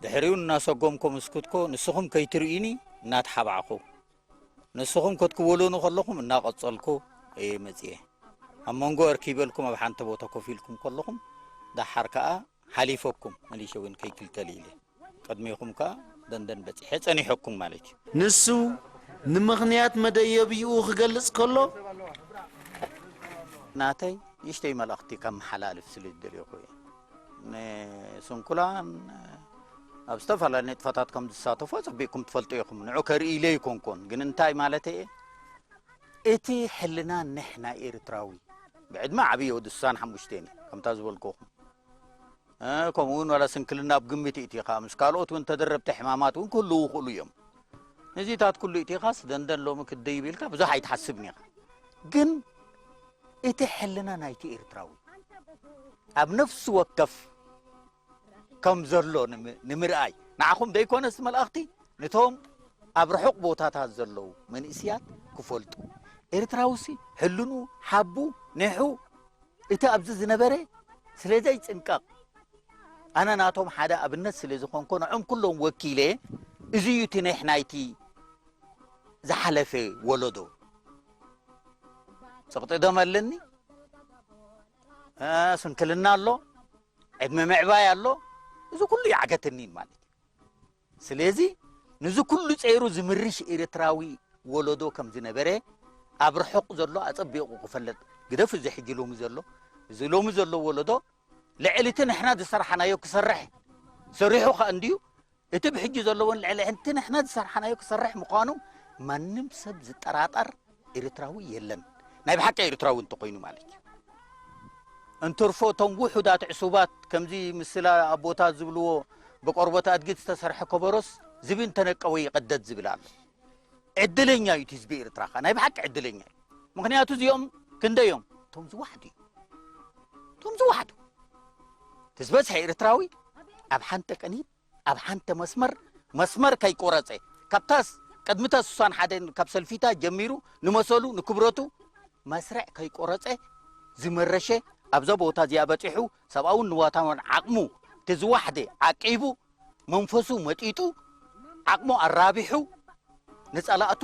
ድሕሪኡ እናሰጎምኮ ምስኩትኮ ንስኹም ከይትርእዩኒ እናተሓባዕኹ ንስኹም ከትክወሉኒ ከለኹም እናቐጸልኩ እየ መጽየ። ኣብ መንጎ እርኪበልኩም ኣብ ሓንቲ ቦታ ኮፍ ኢልኩም ከለኹም ደሓር ከኣ ሓሊፈኩም መሊሸ እውን ከይክልተል ኢለ ቅድሜኹም ከኣ ደንደን በጺሐ ጸኒሐኩም ማለት እዩ። ንሱ ንምኽንያት መደየቢኡ ክገልጽ ከሎ፣ ናተይ ንእሽተይ መልእኽቲ ከመሓላልፍ ስለ ዝደልየኹ እየ። ንስንኩላን ኣብ ዝተፈላለየ ንጥፈታት ከም ዝሳተፉ ኣጸቢቕኩም ትፈልጡ ኢኹም። ንዑ ከርኢ ኢለ ኣይኮንኩን፣ ግን እንታይ ማለተይ እየ? እቲ ሕልና ንሕ ናይ ኤርትራዊ ብዕድመ ዓብየ ወዲ ስሳን ሓሙሽተን እየ፣ ከምታ ዝበልኩኹም። ከምኡ እውን ዋላ ስንክልና ኣብ ግምት ይእቲኻ ምስ ካልኦት እውን ተደረብቲ ሕማማት እውን ክህልዉ ይኽእሉ እዮም። ነዚታት ኩሉ እቲኻስ ደንደን ሎሚ ክትደይብ ኢልካ ብዙሕ ኣይትሓስብን ኢኻ። ግን እቲ ሕልና ናይቲ ኤርትራዊ ኣብ ነፍሲ ወከፍ ከም ዘሎ ንምርኣይ ንዓኹም ደይኮነስ መልእኽቲ ንቶም ኣብ ርሑቕ ቦታታት ዘለዉ መንእስያት ክፈልጡ ኤርትራውሲ ሕልኑ ሓቡ ንሑ እቲ ኣብዚ ዝነበረ ስለ ዘይጽንቀቕ ኣነ ናቶም ሓደ ኣብነት ስለ ዝኾንኮ ንዖም ኩሎም ወኪለ እዚ እዩ እቲ ኔሕ ናይቲ ዝሓለፈ ወለዶ ጽቕጢ ደም ኣለኒ ስንክልና ኣሎ ዕድመ ምዕባይ ኣሎ እዚ ኩሉ ይዓገተኒን ማለት እዩ ስለዚ ንዚ ኩሉ ጸይሩ ዝምርሽ ኤርትራዊ ወለዶ ከም ዝነበረ ኣብ ርሑቕ ዘሎ ኣጸቢቑ ክፈለጥ ግደፍ። እዚ ሕጂ ሎሚ ዘሎ፣ እዚ ሎሚ ዘሎ ወለዶ ልዕሊ እቲ ንሕና ዝሰርሓናዮ ክሰርሕ ሰሪሑ ከኣ እንድዩ። እቲ ብሕጂ ዘለዎን ልዕሊ እቲ ንሕና ዝሰርሓናዮ ክሰርሕ ምዃኑ ማንም ሰብ ዝጠራጠር ኤርትራዊ የለን። ናይ ብሓቂ ኤርትራዊ እንተኾይኑ ማለት እዩ። እንትርፎ እቶም ውሑዳት ዕሱባት ከምዚ ምስላ ኣቦታት ዝብልዎ ብቆርበት ኣድጊ ዝተሰርሐ ከበሮስ ዝቢ እንተነቀወ ይቐደድ ዝብል ኣሎ። ዕድለኛ እዩ እቲ ህዝቢ ኤርትራ ኸኣ፣ ናይ ብሓቂ ዕድለኛ እዩ። ምኽንያቱ እዚኦም ክንደዮም? እቶም ዝዋሕዱ እዩ። እቶም ዝዋሕዱ። እቲ ዝበዝሐ ኤርትራዊ ኣብ ሓንቲ ቅኒት፣ ኣብ ሓንቲ መስመር፣ መስመር ከይቆረጸ፣ ካብታስ ቅድሚታ ስሳን ሓደን ካብ ሰልፊታ ጀሚሩ ንመሰሉ፣ ንክብረቱ መስርዕ ከይቆረጸ ዝመረሸ፣ ኣብዛ ቦታ እዚኣ በጺሑ፣ ሰብኣውን ንዋታውን ዓቕሙ፣ እቲ ዝዋሕደ ዓቂቡ፣ መንፈሱ መጢጡ፣ ዓቕሙ ኣራቢሑ፣ ንጸላእቱ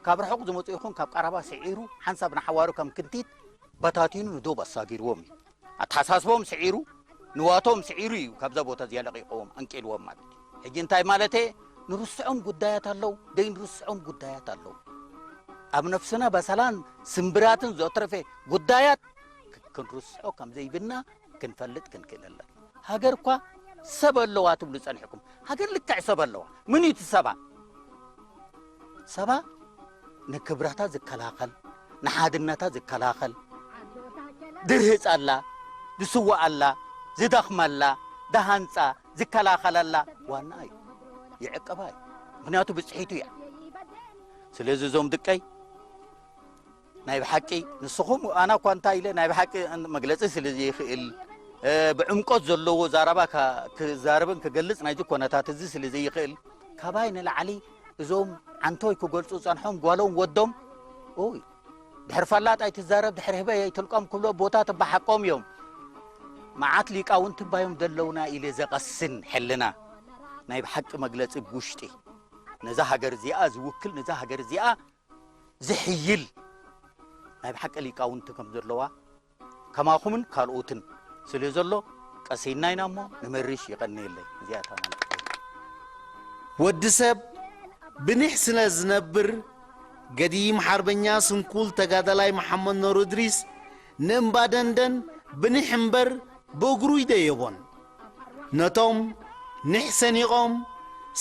ካብ ርሑቕ ዝመጹ ይኹን ካብ ቀረባ ስዒሩ፣ ሓንሳብ ንሓዋሩ ከም ክንቲት በታቲኑ ንዶብ ኣሳጊርዎም እዩ። ኣተሓሳስቦም ስዒሩ፣ ንዋቶም ስዒሩ እዩ ካብዛ ቦታ እዚኣ ለቒቕዎም፣ ኣንቂልዎም ማለት እዩ። ሕጂ እንታይ ማለተ? ንርስዖም ጉዳያት ኣለዉ፣ ደይ ንርስዖም ጉዳያት ኣለዉ። ኣብ ነፍስና በሰላን ስምብራትን ዘትረፈ ጉዳያት ክ-፣ ክንርስዖ ከም ዘይብልና ክንፈልጥ ክንክእል ኣለና። ሃገር እኳ ሰብ ኣለዋ ትብሉ ጸኒሕኩም። ሃገር ልክዕ ሰብ ኣለዋ። ምን እዩ እቲ ሰባ? ሰባ ንክብረታ ዝከላኸል፣ ንሓድነታ ዝከላኸል፣ ድርህጽ ኣላ፣ ዝስዋእ ኣላ፣ ዝደኽመላ፣ ዝሃንጻ፣ ዝከላኸለላ ዋና እዩ። ይዕቀባ እዩ። ምኽንያቱ ብጽሒቱ እያ። ስለዚ እዞም ድቀይ ናይ ብሓቂ ንስኹም፣ ኣነ እኳ እንታይ ኢለ ናይ ብሓቂ መግለጺ ስለ ዘይኽእል፣ እ፣ ብዕምቆት ዘለዎ ዛረባ ካ-፣ ክዛረብን ክገልጽ ናይዚ ኮነታት እዚ ስለ ዘይኽእል፣ ካባይ ንላዕሊ እዞም ዓንቶይ ክገልጹ ጸንሖም ጓሎም ወዶም፣ ኦይ፣ ድሕሪ ፈላጥ ኣይትዛረብ፣ ድሕሪ ህበይ ኣይትልቀም ክብሎ ኣቦታት እባ ሓቆም እዮም። መዓት ሊቃውንቲ እባ እዮም ዘለውና ኢለ ዘቐስን ሕልና፣ ናይ ብሓቂ መግለጺ ብውሽጢ ነዛ ሃገር እዚኣ ዝውክል፣ ነዛ ሃገር እዚኣ ዝሕይል ናይ ብሓቂ ሊቃውንቲ ከም ዘለዋ ከማኹምን ካልኦትን ስለ ዘሎ ቀሲና ኢና እሞ ንመርሽ። ይቐንየለይ። እዚኣ እታ ማለት ወዲ ሰብ ብኒሕ ስለ ዝነብር፣ ገዲም ሓርበኛ ስንኩል ተጋዳላይ መሓመድ ኖር እድሪስ ንእምባ ደንደን ብኒሕ እምበር ብእግሩ ይደየቦን። ነቶም ኒሕ ሰኒቖም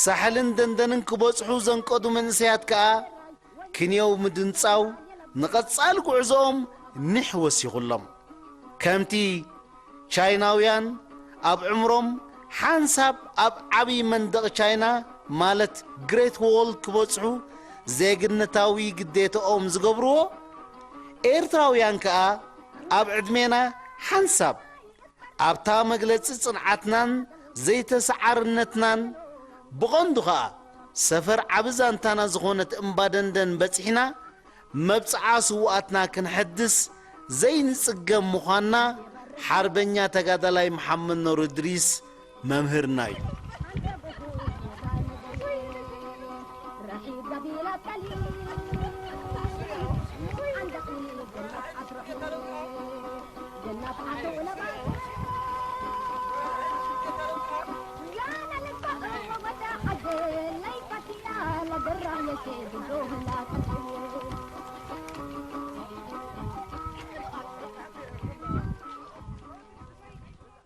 ሳሕልን ደንደንን ክበጽሑ ዘንቀዱ መንእሰያት ከኣ ክንየው ምድንጻው ንቐጻሊ ጉዕዞኦም ኒሕ ወሲኹሎም። ከምቲ ቻይናውያን ኣብ ዕምሮም ሓንሳብ ኣብ ዓቢ መንደቕ ቻይና ማለት ግሬት ዎል ክበጽሑ ዜግነታዊ ግዴታኦም ዝገብርዎ፣ ኤርትራውያን ከኣ ኣብ ዕድሜና ሓንሳብ ኣብታ መግለጺ ጽንዓትናን ዘይተሰዓርነትናን ብቐንዱ ኸኣ ሰፈር ዓቢ ዛንታና ዝኾነት እምባ ደንደን በጺሕና መብጽዓ ስውኣትና ክንሐድስ ዘይንጽገም ምዃንና ሓርበኛ ተጋዳላይ መሓመድ ኖር እድሪስ መምህርና እዩ።